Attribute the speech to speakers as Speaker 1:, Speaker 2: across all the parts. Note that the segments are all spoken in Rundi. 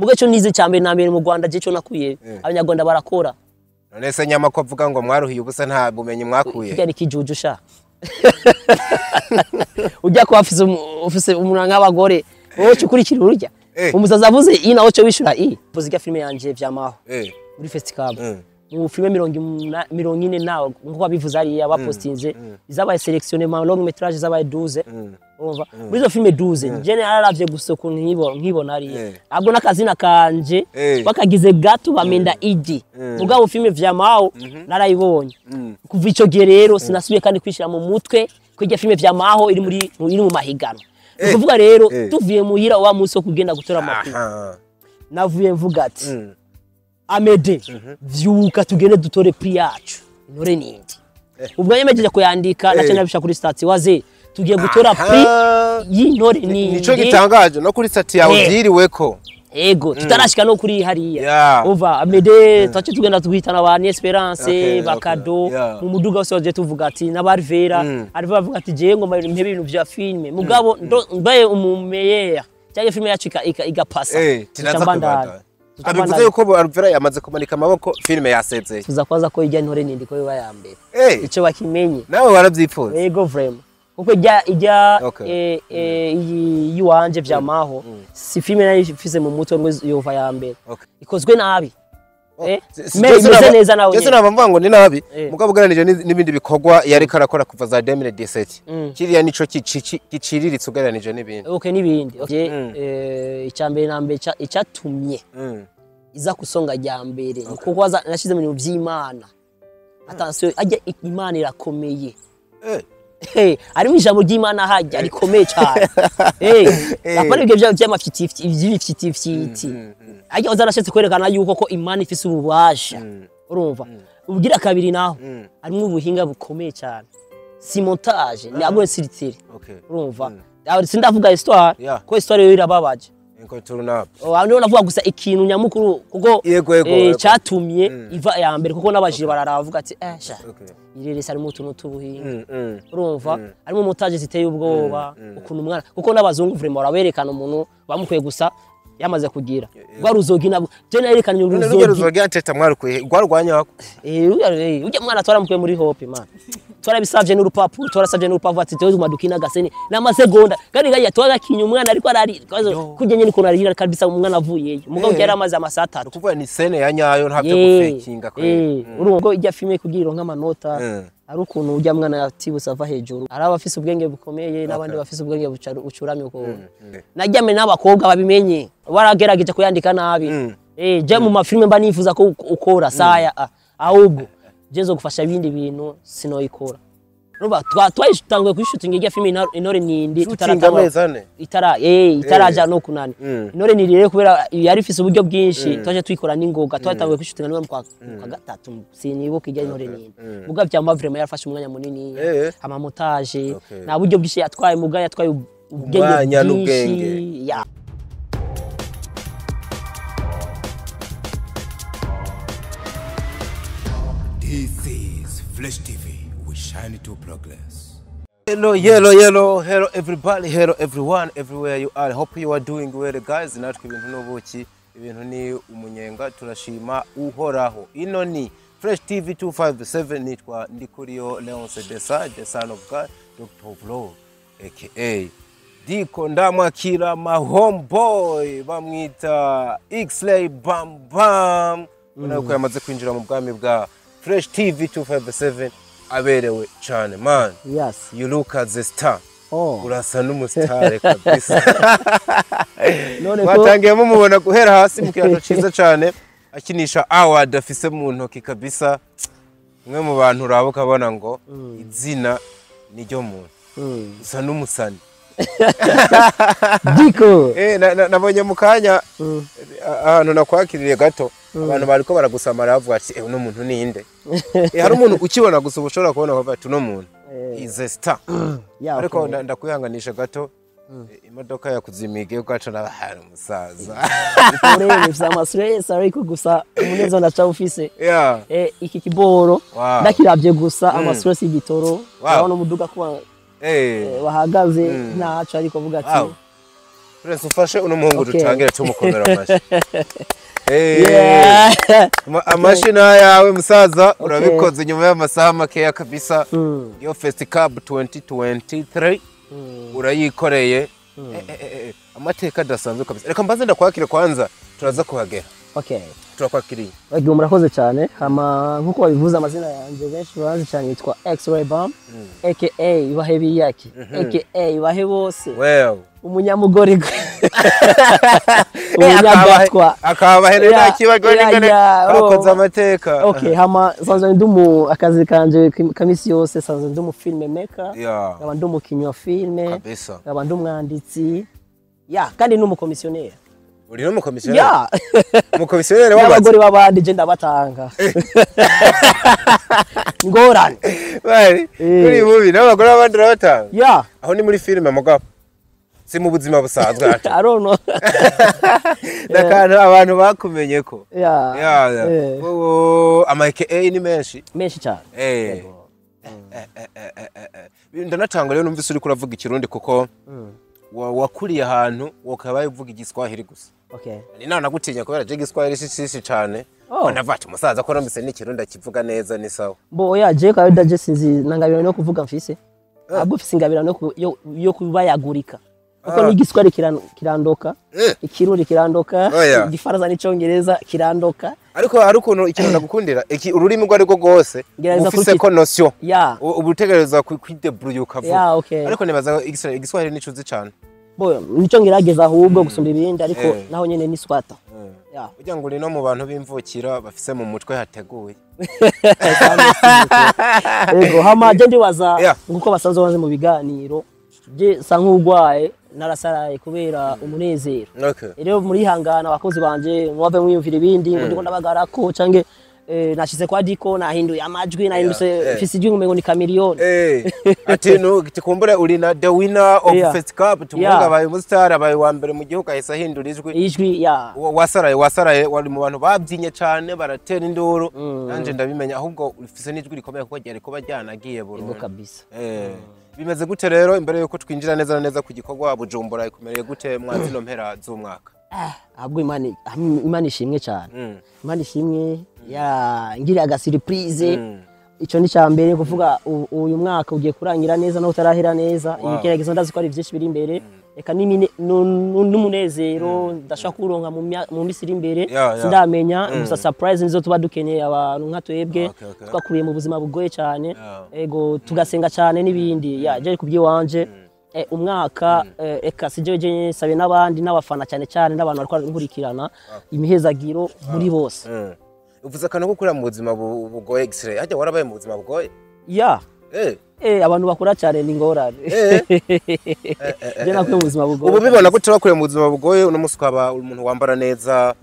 Speaker 1: Muga ico nize ca mbere na mbere mu Rwanda, je co nakuye, Abanyarwanda barakora.
Speaker 2: None se nyama ko avuga ngo mwaruhiye ubusa, nta bumenyi mwakuye?
Speaker 1: Kirya ni kijuju sha. Ujya kuba ufise umuntu nk'abagore, wowe cyo ukurikira urya. Umusazi avuze i, nawe cyo wishura i. Vuze irya filime yanje vyamaho muri festival. Mu filime 40 nawe nkuko babivuze hariya bapostinze, izabaye sélectionné ma long métrage zabaye 12. Urumva, muri izo filime 12, je nararavye gusa ukuntu nkibona hariya. Ahubwo n'akazina kanje bakagize gato bamenda igi. Mugabo filime vyamaho narayibonye. Kuva ico gihe rero sinasubiye kandi kwishira mu mutwe ko irya filime vyamaho iri mu mahiganwa. Ni ukuvuga rero, tuvuye muhira wa munsi wo kugenda gutora amakuru, navuye mvuga ati: "Amede, vyuka tugende dutore prix yacu Intore Nindi." Ubwo nyemejeje kuyandika, nace nabisha kuri statut waze tugiye gutora prix y'Intore Nindi.
Speaker 2: Nico gitangaje no kuri statut yawe vyiriweko.
Speaker 1: Ego, tutarashika no kuri hariya. Uva Amede, twace tugenda tuhitana ba Esperance, bakado mu muduga wose waje tuvuga ati n'abarivera ariva bavuga ati jewe ngo mpebe ibintu vya filme, mugabo mbaye umumeyer cyangwa filme yacu igapasa.
Speaker 2: Tinaza
Speaker 1: Tuca mbandanya.
Speaker 2: kubandanya.
Speaker 1: Tuca
Speaker 2: Abivuze
Speaker 1: mbandanya.
Speaker 2: yuko Alvera yamaze kumanika amaboko, filime yasezeye.
Speaker 1: Tuza kwaza ko ijya Intore Nindi ko biba ya mbere. Ico bakimenye.
Speaker 2: Nawe waravyifuza.
Speaker 1: Ego, vraiment, kuko ijya iyi yiwanje vyamaho si filme nari mfise mu mutwe ngo yova ya mbere. Ikozwe nabi. Mais imeze neza nawe
Speaker 2: Jese
Speaker 1: nyene.
Speaker 2: naba mvuga ngo ni nabi, mugabo ugereranije n'ibindi bikorwa yariko arakora kuva za 2017, kiriya nico giciriritse ugereranije n'ibindi.
Speaker 1: Okay, n'ibindi. Okay. Icya mbere na mbere icyatumye iza kusonga rya mbere ni kuko nashize mu bintu by'Imana. Attention, ajya Imana irakomeye. Hey, harimo ijambo ry'Imana hajya rikomeye cyane. Apana ibyo by'amafyitifyi, iby'ibifyitifyiti. Ajya waza nashatse kwerekana yuko ko Imana ifise ububasha. Urumva? Ubugira kabiri naho harimo ubuhinga bukomeye cyane. Si montage, ni agwe siritiri. Urumva? Aho sindavuga histoire, ko histoire yo irababaje.
Speaker 2: Incontournable.
Speaker 1: Oh, aho niho navuga gusa ikintu nyamukuru kuko
Speaker 2: Yego, yego, yego.
Speaker 1: cyatumye iva ya mbere, kuko n'abajiri bararaba bavuga ati sha, ireresi harimo utuntu t'ubuhinga. Urumva, harimo montage ziteye ubwoba, ukuntu umwana, kuko n'abazungu vraiment baraberekana umuntu bamukuye gusa yamaze kugira rwa ruzogi, nabwo je nayerekanye
Speaker 2: None rujya
Speaker 1: uruzogi.
Speaker 2: Ruzogi ateta mwarukuye rwarwanyako?
Speaker 1: Ujya mwana twaramukuye muri Hope man, twarabisavye n'urupapuro, twarasavye n'urupapuro ati tewe madukina gaseni n'amasegonda kandi gajya twagakinya umwana ariko arari kujya nyene ukuntu arira kabisa umwana avuyeyo mugabo yari amaze amasaha 3.
Speaker 2: Ukuvuga ni scène ya nyayo, nta byo gufekinga kweli.
Speaker 1: Urumva ko ijya filime kugira nk'amanota ari ukuntu ujya mwana yatibutse ava hejuru, ari abafise ubwenge bukomeye n'abandi bafise ubwenge bucuramye ukuntu. Najyame n'abakobwa babimenye waragerageje kuyandika nabi. Je mu mafilime mba nifuza ko ukora saya, ahubwo je nzogufasha ibindi bintu sinoyikora. Urumva, twayitanguye kuyishutinga ijya filime Intore Nindi
Speaker 2: Shooting
Speaker 1: tutaratangura
Speaker 2: amezi 4.
Speaker 1: Itara itaraja no kunani. Intore Nindi rero kubera yari ifise uburyo bwinshi, twaje tuyikora n'ingoga, twatanguye kuyishutinga niwe mu kwa gatatu, sinibuka ijya Intore Nindi. Muga vya vraiment yarafashe umwanya munini, ama montage, nta buryo bwinshi yatwaye, muga yatwaye ubwenge
Speaker 2: Umwanya
Speaker 1: bwinshi.
Speaker 2: N'ubwenge.
Speaker 1: Ya.
Speaker 3: This is Flash TV. We shine to progress.
Speaker 2: Hello, hello, hello, hello everybody, hello everyone, everywhere you are. Hope you are doing well, guys. Natwe ibintu n'ubuki, ibintu ni umunyenga, turashima Uhoraho. Ino ni Fresh TV 257, nitwa Ndikuriyo Leonce Desa, the son of God, Dr. of Love, aka Diko. Ndamwakira ma homeboy bamwita X-Lay Bam Bam. Ubona yuko yamaze kwinjira mu bwami bwa Fresh TV 257 aberewe cyane, man.
Speaker 1: Yes.
Speaker 2: You look as a star.
Speaker 1: Oh.
Speaker 2: Urasa n'umusitare kabisa.
Speaker 1: None ko
Speaker 2: Mwatangiye mumubona guhera hasi mu kiyago cyiza cyane, akinisha award afise mu ntoki kabisa. Umwe mu bantu uraba ukabona ngo izina niryo muntu. Usa n'umusani.
Speaker 1: Diko.
Speaker 2: Nabonye mu kanya ahantu nakwakiriye gato, abantu bariko baragusamara bavuga ati: "Eh, uno muntu ninde?" Hari umuntu ukibona gusa uba ushobora kubona ukavuga ati: "Uno muntu is a star." Ariko ndakwihanganisha gato, imodoka yakuzimiye ugaca na hari umusaza.
Speaker 1: Urebe ufise ama stress, ariko gusa umunezero ndacawufise. Iki kiboro ndakiravye gusa ama stress y'igitoro, urabona umuduga kuba wahagaze, ntaco, ariko vuga ati
Speaker 2: Prince, ufashe uno muhungu.
Speaker 1: Okay.
Speaker 2: Dutangire tumukomera amashyi. Hey.
Speaker 1: Yeah.
Speaker 2: Amashyi ni ayawe musaza, urabikoze nyuma y'amasaha makeya kabisa. Iyo Festicab 2023 urayikoreye. Amateka adasanzwe kabisa. Reka mbanze ndakwakire kwanza, turaza kuhagera.
Speaker 1: Okay.
Speaker 2: Turakwakiriye.
Speaker 1: Ego, murakoze cyane. Hama nkuko babivuze, amazina yanjye benshi bazi cyane, yitwa X-Ray Bomb, aka Ibahe Biyaki, aka Ibahe bose,
Speaker 2: well
Speaker 1: umunyamugorigwe, umunyagatwa.
Speaker 2: Akabahere nta kibazo n'ingene bakoze
Speaker 1: oh.
Speaker 2: amateka.
Speaker 1: Okay, hama sanzwe ndi akazi kanje kamisi yose, sanzwe ndi umu film maker, nkaba ndi umukinnyi wa filme, nkaba ndi umwanditsi, ya, kandi n'umukomisiyoneri.
Speaker 2: Uri n'umukomisiyoneri?
Speaker 1: Ya.
Speaker 2: Umukomisiyoneri w'abazi?
Speaker 1: N'abagore b'abandi je ndabatanga ngorane.
Speaker 2: Bari kuri bubi n'abagore b'abandi urabatanga?
Speaker 1: Ya.
Speaker 2: Aho ni muri filime mugabo, si mu buzima busanzwe ati?
Speaker 1: I don't know.
Speaker 2: N'akantu abantu bakumenye ko.
Speaker 1: Ya.
Speaker 2: Ya. Oh, ama AKA ni menshi.
Speaker 1: Menshi cyane. Yego.
Speaker 2: Ndanatanga rero numvise uriko uravuga ikirundi kuko wakuriye ahantu wakabaye uvuga igiswahili gusa. Ni nawe nagutinya kubera je igiswahili si si cane.
Speaker 1: Oh.
Speaker 2: Ndavuga ati umusaza ko numvise n'ikirundi akivuga neza, ni sawa.
Speaker 1: Bo oya, je kawaida je sinzi nangabirano yo kuvuga mfise. Ahubwo mfise ingabirano yo kubayagurika. Kuko n'igiswahili kirandoka, ikirundi kirandoka,
Speaker 2: Oya.
Speaker 1: igifaransa n'icongereza kirandoka.
Speaker 2: Ariko hari ukuntu ikintu ndagukundira, iki ururimi rwo arirwo rwose
Speaker 1: Gerageza
Speaker 2: ufise ko notion, uba utegerezwa kwidébrouiller ukavuga.
Speaker 1: Ya, okay.
Speaker 2: Ariko nibaza igiswahili nico uzi cane.
Speaker 1: Bo nico ngerageza ahubwo gusumba ibindi, ariko naho nyene ni swata. Ya.
Speaker 2: Burya ngo uri no mu bantu b'imvukira bafise mu mutwe hateguye.
Speaker 1: Ego, hama je ndibaza nkuko basanzwe bazi mu biganiro, je sa nk'urwaye, narasaraye kubera umunezero. Rero murihangana abakozi banje, mubabe mwiyumvira ibindi ngo ndiko ndabagarako canke nashize kwa diko nahinduye amajwi, nahindutse, mfise ijwi umengo ni chameleon.
Speaker 2: Ati no tikumbure uri na the winner of Fest Cup, tumuga abaye umustar, abaye wa mbere mu gihugu, ahise ahindura ijwi.
Speaker 1: Ijwi, ya.
Speaker 2: Wasaraye, wari mu bantu babyinye cane, baratera induru, nanje ndabimenya. Ahubwo ufise n'ijwi rikomeye kuko ryari kuba ryanagiye burundu.
Speaker 1: Kabisa.
Speaker 2: Bimeze gute rero, imbere yuko twinjira neza na neza ku gikorwa, Bujumbura ikumereye gute mwa zino mpera z'umwaka?
Speaker 1: Ahubwo Imana ishimwe cyane. Imana ishimwe ya ngiriye aga surprise. Ico ni cya mbere, kuvuga uyu mwaka ugiye kurangira neza no utarahera neza. Ibigeragezo ndazi ko ari byinshi biri imbere, reka n'umunezero ndashaka kuronka mu minsi iri imbere. Sindamenya gusa surprise nizo tuba dukeneye abantu nka twebwe twakuriye mu buzima bugoye cyane. Ego, tugasenga cyane n'ibindi. Ya, je kubyiwanje umwaka eka si jewe jewe, sabe n'abandi n'abafana cyane cyane n'abantu bariko nkurikirana, imihezagiro muri bose.
Speaker 2: Uvuze akantu ko kurira mu buzima bugoye, X-ray, hajya warabaye mu buzima bugoye?
Speaker 1: Ya. Abantu bakora cyane ni ngorane. Je nakuye mu buzima bugoye.
Speaker 2: Ubu bibona gute wakuriye mu buzima bugoye, uno munsi ukaba umuntu wambara neza,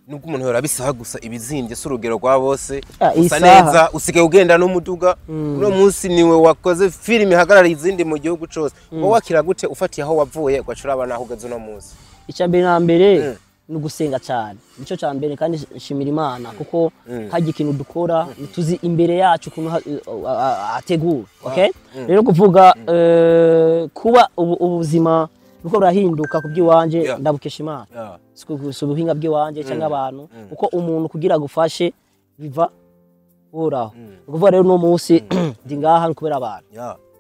Speaker 2: nubwo umuntu yora bisaha gusa ibizimbye si urugero rwa bose,
Speaker 1: Ah,
Speaker 2: usa
Speaker 1: isaha.
Speaker 2: neza, usigaye ugenda n'umuduga, uno munsi niwe wakoze filime ihagarariye izindi mu gihugu cose. Wowe wakira gute ufatiye aho wavuye ugaca uraba naho ugeze uno munsi?
Speaker 1: Icya mbere na mbere ni ugusenga cyane, nicyo cya mbere, kandi nshimira Imana kuko hajya ikintu dukora tuzi imbere yacu ukuntu hategura. Okay, rero kuvuga kuba ubuzima buriko burahinduka ku by'iwanje, ndabukesha Imana. Si ubuhinga bw'iwanje cyangwa abantu, kuko umuntu kugira agufashe biva uhoraho. Ni ukuvuga rero uno munsi ndi ngaha ni kubera abantu,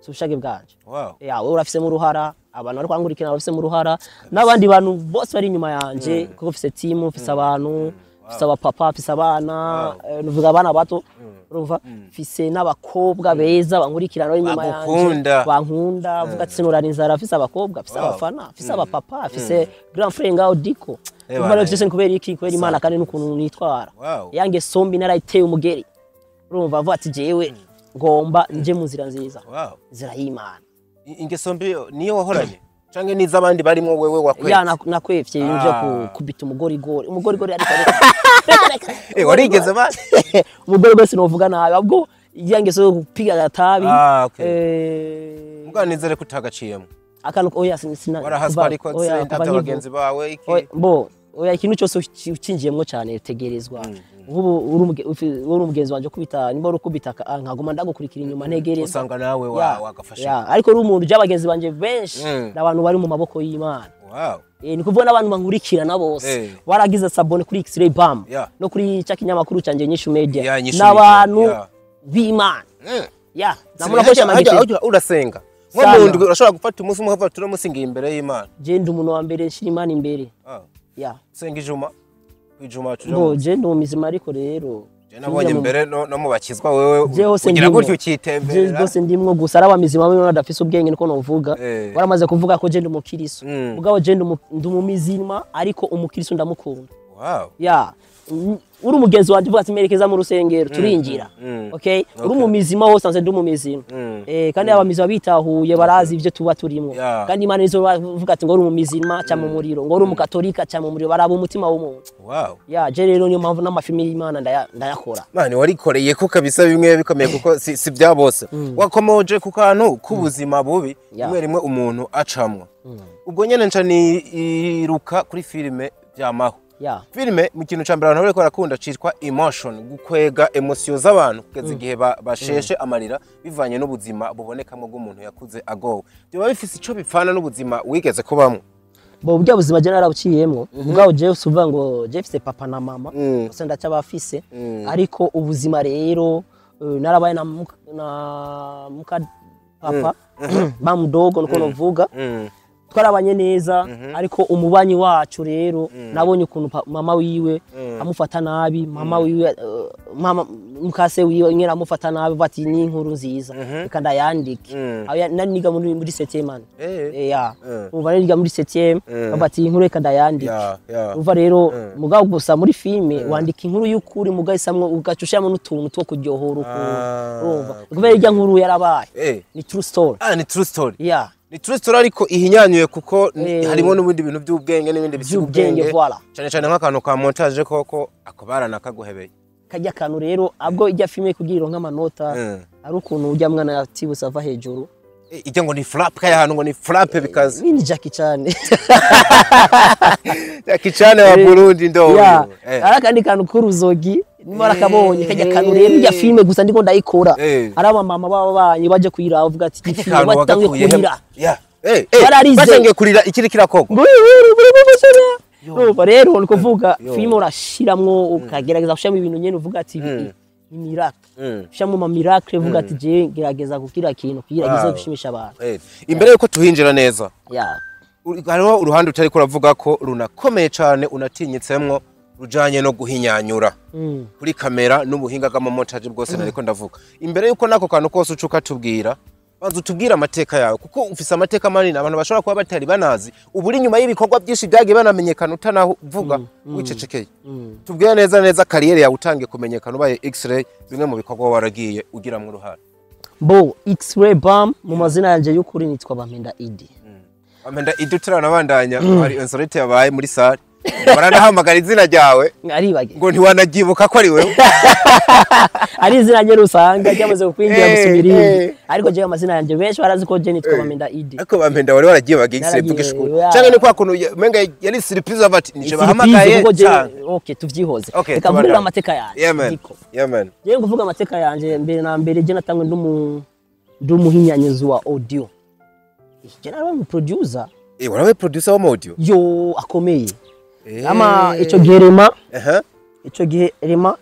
Speaker 1: si ubushake bwanje. Ya, wowe urafisemo uruhara, abantu bari kwankurikirana barafisemo uruhara, n'abandi bantu bose bari inyuma yanje, kuko mfise team, mfise abantu, mfise abapapa, mfise abana, nuvuga abana bato, urumva, mfise n'abakobwa beza bankurikirana bari inyuma yanje,
Speaker 2: Bagukunda.
Speaker 1: bankunda, vuga ati sinurara inzara, mfise abakobwa, mfise abafana, mfise abapapa, mfise grand frère ngaho Diko. Urumva rero
Speaker 2: bana,
Speaker 1: vyose ni kubera iki? Kubera Imana kandi n'ukuntu nitwara. Yange sombi narayiteye umugeri, urumva, avuga ati jewe ngomba nje mu nzira nziza, inzira y'Imana.
Speaker 2: Ingeso mbi niyo wahoranye canke n'iz'abandi barimwo wewe wakwetse?
Speaker 1: Ya, nakwevye ibintu vyo kubita umugorigori, umugorigori, ariko reka.
Speaker 2: Warigeze ba
Speaker 1: Umugorigori sinovuga nabi, ahubwo ya ngeso yo gupiga agatabi.
Speaker 2: Ah, okay. Mugabo nizere ko utagaciyemo.
Speaker 1: Akantu oya, sina
Speaker 2: Warahaswa
Speaker 1: kuva
Speaker 2: ariko
Speaker 1: oya,
Speaker 2: accident
Speaker 1: kuva
Speaker 2: abagenzi bawe iki?
Speaker 1: Oya, bo Oya, ikintu cyose ucinjiyemwo cyane tegerezwa. Nk'ubu uri umugenzi wanje kubita, nimba uri kubita nkaguma ndagukurikira inyuma, ntegerezwa.
Speaker 2: Usanga nawe wagafashe.
Speaker 1: Ya, ariko uri umuntu by'abagenzi banje benshi n'abantu bari mu maboko y'Imana. Ni kuvuga n'abantu bankurikirana bose baragize s'abonner kuri X-Ray Bam no kuri cya kinyamakuru cyanjye Nyishu Media.
Speaker 2: Yeah, Nyishu
Speaker 1: n'abantu
Speaker 2: Media, yeah.
Speaker 1: b'Imana. Ya, namurakoresha amagiti.
Speaker 2: Hajya urasenga nko
Speaker 1: Sana.
Speaker 2: mu ndwi urashobora gufata umunsi umwe ukavuga turi ngiye imbere y'Imana?
Speaker 1: Je ndi umuntu wa mbere nshira Imana imbere. Ya.
Speaker 2: Senga ijuma kwijuma tuja.
Speaker 1: Bo je ndi umuzima, ariko rero
Speaker 2: Je nabonye imbere no mu bakizwa wewe
Speaker 1: Je hose
Speaker 2: ugira
Speaker 1: ndimwo.
Speaker 2: gutyo
Speaker 1: Je
Speaker 2: ukitemberera.
Speaker 1: rwose ndimwo, gusa ari abamizima bamwe badafise ubwenge, niko novuga. Baramaze kuvuga ko je ndi umukiristo. Mugabo je ndi umumizima, ariko umukiristo ndamukunda. Ya, uri umugenzi wanje uvuga ati merekeza mu rusengero, turinjira. Okay, uri umumizima wose nze ndi umumizima. Kandi abamizima bitahuye barazi ivyo tuba turimo. Kandi Imana nizo bavuga ati ngo uri umumizima ca mu muriro, ngo uri umukatolika ca mu muriro, baraba umutima w'umuntu. Ya, je rero niyo mpamvu n'amafilimi y'Imana ndayakora.
Speaker 2: Mani warikoreye ko kabisa bimwe bikomeye, kuko si bya bose. Wakomoje ku kantu k'ubuzima bubi rimwe rimwe umuntu acamwo. Ubwo nyene nca niruka kuri filime byamaho. Filime mu kintu ca mbere abantu bariko barakunda citwa emotion, gukwega émotion z'abantu kugeza igihe basheshe amarira bivanye n'ubuzima bubonekamwo bw'umuntu yakuze agowe. Byoba bifise ico bipfana n'ubuzima wigeze kubamwo?
Speaker 1: Bo burya buzima je narabuciyemwo, mugabo je usuvuga ngo je mfise papa na mama gusa ndacyabafise, ariko ubuzima rero narabaye na muka papa bamudogo, niko novuga. Twarabanye neza, ariko umubanyi wacu rero nabonye ukuntu mama wiwe amufata nabi, mama wiwe mama mukase wiwe nyine amufata nabi, bati ni inkuru nziza, reka ndayandike. Aho nari niga muri septième année. Ya. Umva, nari niga muri septième, bati inkuru reka ndayandike. Umva rero, mugabo gusa muri filime wandika inkuru y'ukuri, mugabo isamwo ugaca ushiramo n'utuntu two kuryohora ukuntu. Urumva, kubera irya nkuru yarabaye. Ni true story.
Speaker 2: Ah, ni true story.
Speaker 1: Ya.
Speaker 2: Ni true story, ariko ihinyanyuye kuko harimo n'ubundi bintu by'ubwenge n'ibindi bisiga
Speaker 1: By'ubwenge,
Speaker 2: ubwenge.
Speaker 1: Voilà.
Speaker 2: Cyane cyane nk'akantu ka montage koko ako baranakaguhebeye.
Speaker 1: Kajya kantu rero abwo ijya filime kugira nk'amanota ari ukuntu ujya mwana yatibutse ava hejuru.
Speaker 2: Ijya ngo ni flap kaya hantu ngo ni flap bikaze.
Speaker 1: Ni Jackie Chan.
Speaker 2: Jackie Chan wa Burundi ndo
Speaker 1: Ya.
Speaker 2: uyu.
Speaker 1: Ari akandi kantu k'uruzogi nimba warakabonye kajya kantu rero, ijya filime gusa ndiko ndayikora, ari abamama b'ababanyi baje kuyiraba bavuga ati iyi filime
Speaker 2: Kantu
Speaker 1: batangiye
Speaker 2: wagakuye
Speaker 1: kurira.
Speaker 2: Ya.
Speaker 1: Bararize.
Speaker 2: Batangiye kurira ikiri kirakogwa.
Speaker 1: Urumva rero ni kuvuga
Speaker 2: Yo.
Speaker 1: filime urashiramwo, ukagerageza gushiramo ibintu nyene uvuga ati ibi ni miracle, ushiramo ama miracle, uvuga ati je gerageza gukira kintu kugira gize gushimisha abantu.
Speaker 2: Imbere yuko tuhinjira neza,
Speaker 1: ya
Speaker 2: hariho uruhande utari kuravuga ko runakomeye cyane unatinyitsemwo, rujanye no guhinyanyura kuri kamera n'ubuhinga bw'amamontage bwose nariko ndavuga. Imbere yuko nako kantu kose uca ukatubwira, banza utubwire amateka yawe, kuko ufise amateka manini abantu bashobora kuba batari banazi. Ubu uri inyuma y'ibikorwa byinshi byagiye banamenyekana utanavuga wicecekeye. Tubwire neza neza carrière yawe, utangiye kumenyekana ubaye X-ray, bimwe mu bikorwa waragiye ugiramwo uruhare.
Speaker 1: Bo X-Ray Bam mu mazina yanje y'ukuri nitwa Bampenda Idi.
Speaker 2: Amenda Idi, turanabandanya, hari insolite yabaye muri salle, baranahamagara izina ryawe
Speaker 1: aribage
Speaker 2: ngo ntiwanaryibuka ko ari wewe.
Speaker 1: Ari izina rye rusanga ryamaze kukwinjira gusubira irindi, ariko jewe amazina yanje benshi barazi ko je nitwa Bampenda Idi.
Speaker 2: Ariko Bampenda wari waragiye baga X-ray,
Speaker 1: Naragiye,
Speaker 2: vuga ishuri
Speaker 1: ya.
Speaker 2: canke ni kwa kuntu umenga yari surprise bati nije
Speaker 1: Surprise,
Speaker 2: bahamagaye
Speaker 1: kuko jewe
Speaker 2: canke?
Speaker 1: Okay, tuvyihoze.
Speaker 2: Okay,
Speaker 1: Reka mvuge
Speaker 2: tubandanye.
Speaker 1: amateka yanje.
Speaker 2: Yeah man.
Speaker 1: Ndiko.
Speaker 2: Yeah man.
Speaker 1: Jewe kuvuga amateka yanje, mbere na mbere je natangwe ndi umuhinyanyuzi wa audio. Je narabaye umu producer.
Speaker 2: Warabaye producer wa audio?
Speaker 1: Yo, akomeye. Ama ico gihe Rema, ico gihe Rema,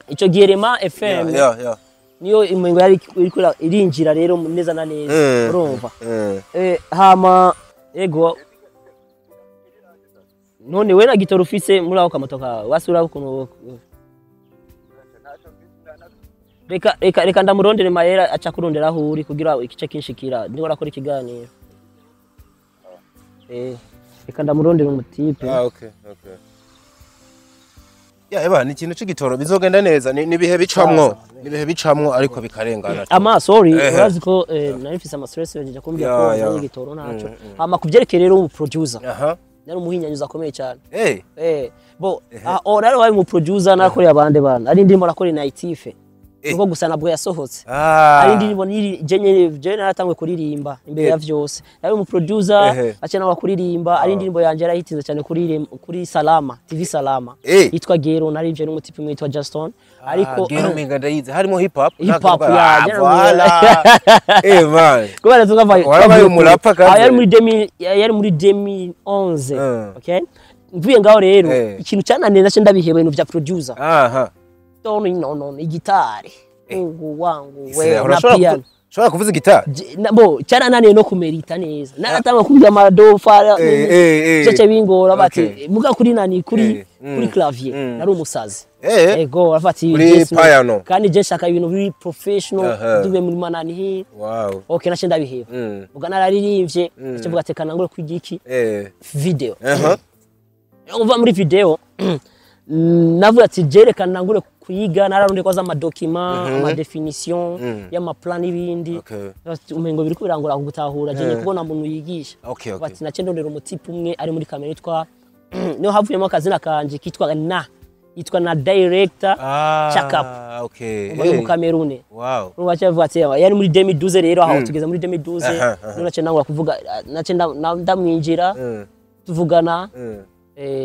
Speaker 1: ico gihe Rema FM niyo imengo yari iriko irinjira rero neza na neza. Urumva, hama ego none we na gitoro ufise muri ako kamoto kawe wasura ukuntu. Reka ndamurondere mahera aca kurondera aho uri kugira igice kinshikira, ndiko nakora ikiganiro. Reka ndamurondere umutipe.
Speaker 2: Ah, okay. Ya, eba ni ikintu c'igitoro bizogenda neza, ni ibihe bicamwo, ni ibihe bicamwo ariko bikarengana.
Speaker 1: Ama sorry, urazi ko nari mfise ama stress nje kumbwira ko nzanye igitoro ntaco. Hama kuvyerekeye rero umu producer, nari umuhinyanyuzi akomeye cyane. Bo ah, oh, nari wabaye umu producer, nakoreye abandi bana ari ndimo nakora Naitife. Nuko gusa nabwo yasohotse. Ari indirimbo niri jenye je naratangwe kuririmba imbere ya vyose. Nawe mu producer acha nawe kuririmba, ari indirimbo yanje yarahitinze cyane kuri Salama TV Salama. Yitwa Gero, narivye n'umutipe mwitwa Justin. Ariko
Speaker 2: Gero menga ndayize, harimo hip hop.
Speaker 1: Hip hop ya
Speaker 2: voilà. Man.
Speaker 1: Kubera tukava
Speaker 2: warabaye umurapa kandi.
Speaker 1: Yari muri 2011. Okay? Mvuye ngaho rero ikintu cyananiye nace ndabiheba ibintu vya producer.
Speaker 2: Aha.
Speaker 1: No igitari. Mungu wangu we na piano.
Speaker 2: Ushobora kuvuza gitari?
Speaker 1: Bo cyarananiye no kumerita neza. Naratanga kuvuza amadofa. Cyace bingora bati muga kuri nani kuri clavier nari umusazi. Ego bafati
Speaker 2: kuri piano.
Speaker 1: Kandi je shaka ibintu biri professional dube muri manani hi.
Speaker 2: Wow.
Speaker 1: Okay nace ndabiheba. Muga nararirimbye cyavuga ati kanangure kwigiki video. Uva muri video navuga ati jerekana nangure kuyiga, nararundi kwaza ama document, ama definition y'ama plan n'ibindi. Umengo biri kubirangura kugutahura je kubona umuntu yigisha. Bati nace ndondera umutipe umwe ari muri kamera yitwa niho havuyemo akazina kanje kitwa na yitwa na director Chakap. Muri Cameroon.
Speaker 2: Wow.
Speaker 1: Rubacha vuga ati yari muri 2012 rero aho tugeze muri 2012 nace nangura kuvuga nace ndamwinjira tuvugana.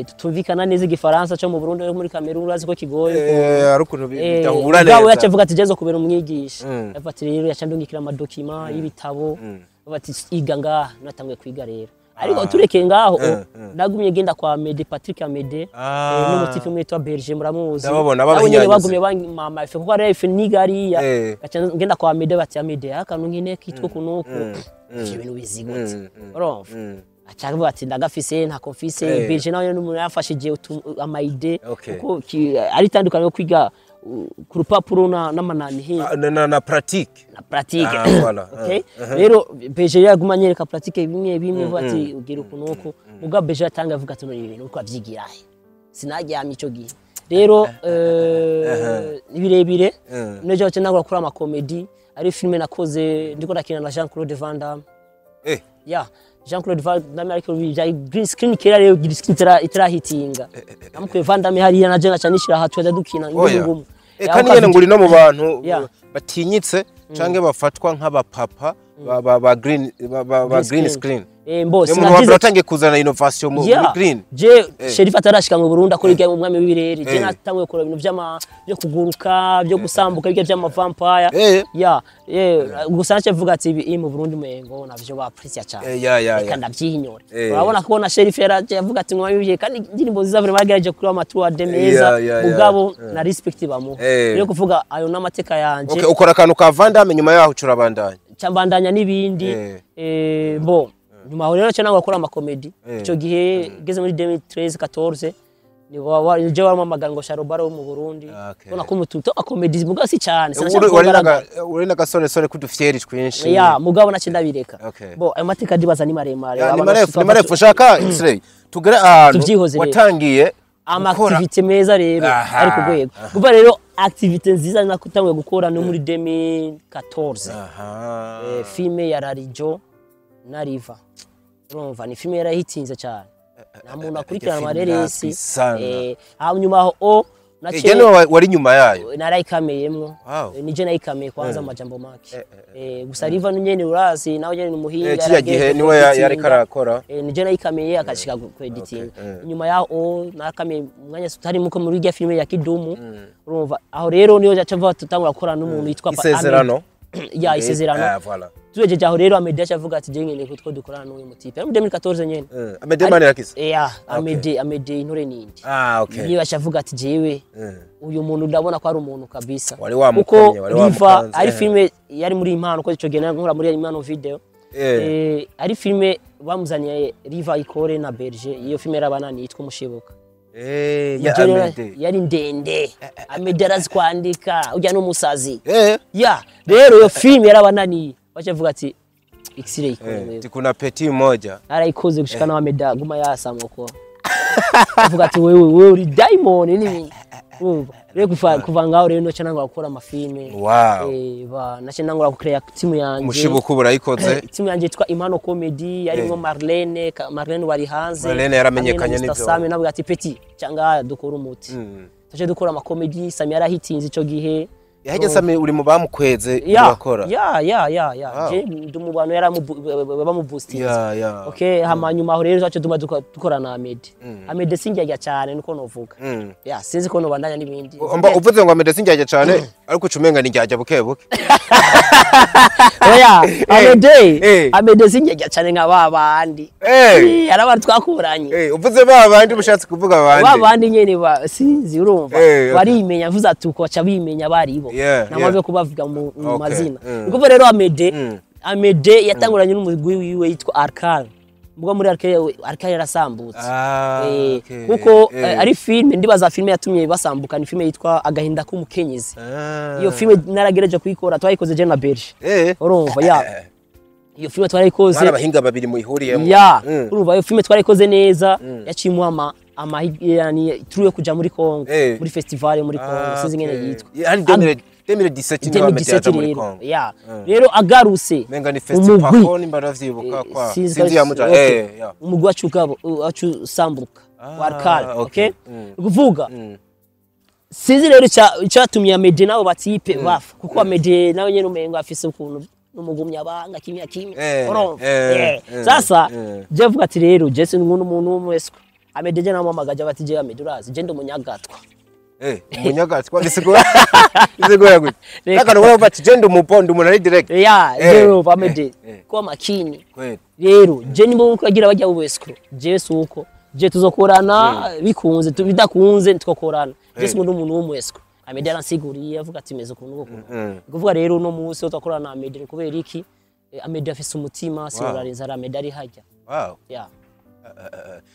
Speaker 1: Tutumvikana neza igifaransa cyo mu Burundi no muri Cameroon urazi ko kigoye.
Speaker 2: Arukuntu bitahura neza.
Speaker 1: Gawe yacavuga ati jezo kubera umwigisha. Yafati rero yacandungikira ama document y'ibitabo. Bati iga ngaha natanguye kwiga rero. Ariko tureke ngaho nagumye genda kwa Mede Patrick Amede n'umutipe umwe witwa Berger muramuzi.
Speaker 2: Ndababona babahinyanyuze.
Speaker 1: Bagumye bamama ife kuko ari ife nigariya. Gaca ngenda kwa Mede bati Amede akantu nkine kitwa kunuko. Ivyo bintu bizigutse. Urumva? Acavuga ati ndagafise nta konfise. Berger nawe n'umuntu yafashije ama idée kuko ari tandukanye yo kwiga ku rupapuro n'amanani hi
Speaker 2: na pratique.
Speaker 1: Na pratique.
Speaker 2: Voilà.
Speaker 1: Okay. Rero Berger yaguma anyereka pratique bimwe bimwe vuga ati ugira ukunuko. Muga Berger atanga avuga ati none ibintu uko avyigira he. Sinaryamye ico gihe. Rero ibirebire nejo cyo nagura kuri ama comedy ari filme nakoze ndiko nakina na Jean-Claude Van Damme. Ya Jean-Claude Van Damme ariko bya green screen kera rero green screen itarahitinga. Namukwe Van Damme hariya na je nacanishira hatwa dukina ngumu.
Speaker 2: Kandi nyene nguri no mu bantu batinyitse canke bafatwa nk'abapapa ba green ba green screen.
Speaker 1: Mbo
Speaker 2: sinagize batangiye kuzana innovation mu green.
Speaker 1: Je Sheriff atarashika mu Burundi akora ibya umwami w'ibirere. Je natanguye gukora ibintu by'ama byo kuguruka byo gusambuka ibya by'ama vampire. Ya gusa nace vuga ati ibi mu Burundi mwengo navyo ba apprécier cyane. Reka ndavyihinyore. Urabona ko na Sheriff yaraje avuga ati umwami w'ibirere kandi indirimbo ziza vraiment bagerageje kuri amatua de meza mugabo na respect bamu. Rero kuvuga ayo n'amateka yanje.
Speaker 2: Okay, ukora akantu ka Van Damme nyuma yaho curabandanya.
Speaker 1: Cyambandanya n'ibindi. Bo nyuma aho rero cyo nangwa gukora ama comedy. Ico gihe geze muri 2013 14 ni je waramamagara ngo Sharobaro wo mu Burundi. Ubona ko mututo a comedy muga si cyane
Speaker 2: uri nagasore sore kudufyeri twinshi.
Speaker 1: Ya mugabo nace ndabireka. Bo ayo mateka ndibaza ni maremare.
Speaker 2: Ni marefu shaka X-ray tugere ahantu watangiye
Speaker 1: ama activité meza rero ari ku rwego. Kuva rero activité nziza nakutanguye gukora no muri 2014. Filme ya Rarijo na Riva. Urumva ni filme yarahitinze cyane. Nta muntu akurikirana amareresi. Hanyuma aho
Speaker 2: nace wari nyuma yayo.
Speaker 1: Narayikameyemwo. Nije nayikameye kwanza amajambo make. Gusa Riva nyene urazi nawe nyene numuhinga.
Speaker 2: Kiriya gihe niwe yariko arakora.
Speaker 1: Nije nayikameye akashika ku editing. Nyuma yaho nakameye umwanya tutari muko muri rya filme ya Kidumu. Urumva aho rero niyo yaca vuba tutangura gukora n'umuntu yitwa
Speaker 2: Isezerano.
Speaker 1: Ya Isezerano. Tuwejeje aho rero Amede acavuga ati je nyene kutwo dukorana n'uyu mutipe. Muri 2014 nyene.
Speaker 2: Amede mani yakize.
Speaker 1: Ya Amede intore nindi.
Speaker 2: Okay.
Speaker 1: Niba acavuga ati jewe uyu muntu ndabona ko ari umuntu kabisa.
Speaker 2: Wari wamukomye, wari wamukanze.
Speaker 1: Ari filme yari muri impano ko ico gihe nkora muri impano video. Ari filme bamuzaniye Riva Ikore na Berger. Iyo filme yarabanani yitwa Umushibuka.
Speaker 2: Ya Amede.
Speaker 1: Yari ndende. Amede arazi kwandika, ujya n'umusazi. Ya, rero iyo filme yarabananiye. Wachavuga ati X-ray ikore.
Speaker 2: Tikuna petit moja.
Speaker 1: Arayikoze gushika na Amede guma yasamwe ko. Avuga ati wewe uri diamond ni urumva. Rero kuva ngaho rero no cyangwa gukora amafilme.
Speaker 2: Wow.
Speaker 1: Ba nace nangura gucreate team yanje.
Speaker 2: Umushibuko burayikoze.
Speaker 1: Team yanje yitwa Impano Comedy yarimo Marlene, Marlene wari hanze.
Speaker 2: Marlene yaramenyekanye n'ivyo.
Speaker 1: Sami navuga ati petit cyangwa dukora umuti. Tuje dukora ama comedy, Sami yarahitinze ico gihe.
Speaker 2: Yahageze Sami uri mu bamukweze
Speaker 1: Ya
Speaker 2: bakora.
Speaker 1: Ya.
Speaker 2: Wow.
Speaker 1: Je ndi mu bantu yarabamuboostinze.
Speaker 2: Ya.
Speaker 1: Okay, hama nyuma aho rero zacu duma dukorana na Amede. Amede sinjyajya cyane niko novuga. Ya, sinzi ko nobandanya n'ibindi.
Speaker 2: Mba uvuze ngo Amede sinjyajya cyane, ariko ucumenga ni njyajya buke buke.
Speaker 1: Oya, Amede. Amede sinjyajya cyane nka ba bandi. Ari abantu twakuranye.
Speaker 2: Uvuze ba bandi ubushatse kuvuga abandi.
Speaker 1: Ba bandi nyene ba sinzi urumva. Barimenya mvuze ati uko baca bimenya baribo. Namaze kubavuga mu mazina. Nikuvuga rero Amede yatanguranye n'umugwi wiwe yitwa Arkan. Mbwa muri Arkan yarasambutse. Kuko ari filme, ndibaza filme yatumye basambuka ni filme yitwa Agahinda k'umukenyezi. Iyo filme naragerageje kuyikora, twayikoze je na Berge. Urumva ya. Iyo filme twarayikoze.
Speaker 2: Bari abahinga babiri muihuriyemo.
Speaker 1: Ya. Urumva iyo filme twarayikoze neza, yacimuha ama yani turu yo kuja muri Kongo, muri festival yo muri Kongo, sinzi ngene yitwa.
Speaker 2: Ari 2017 niho Amede yaja muri Kongo.
Speaker 1: Ya. Rero agarutse.
Speaker 2: Menga ni festival ko nimba ndavyibuka kwa. Sinzi yamuja. Ya.
Speaker 1: Umugwi wacu gabo wacu sambuka. Warkal, okay? Kuvuga. Sinzi rero icatumye Amede nabo batipe bafa, kuko Amede nawe nyene umengo afise ukuntu numugumya banga kimya kimya. Urumva. Sasa je vuga ati rero je sinzi umuntu w'umweswe. Amede je namamagaje bati je Amede urazi je ndi umunyagatwa.
Speaker 2: Umunyagatwa bisigura gute? Nakano wewe bati je ndi umupondo umuntu ari direct.
Speaker 1: Ya, rero Amede kwa makini. Rero je nimba uko agira bajya ubescro. Je suko je tuzokorana bikunze bidakunze twakorana. Je sinzi umuntu w'umweswe. Amede aransiguriye avuga ati meze ukuntu uko. Kuvuga rero no munsi twakorana na Amede kubera iki? Amede afise umutima sinurarenza Amede ari hajya.
Speaker 2: Wow.
Speaker 1: Ya.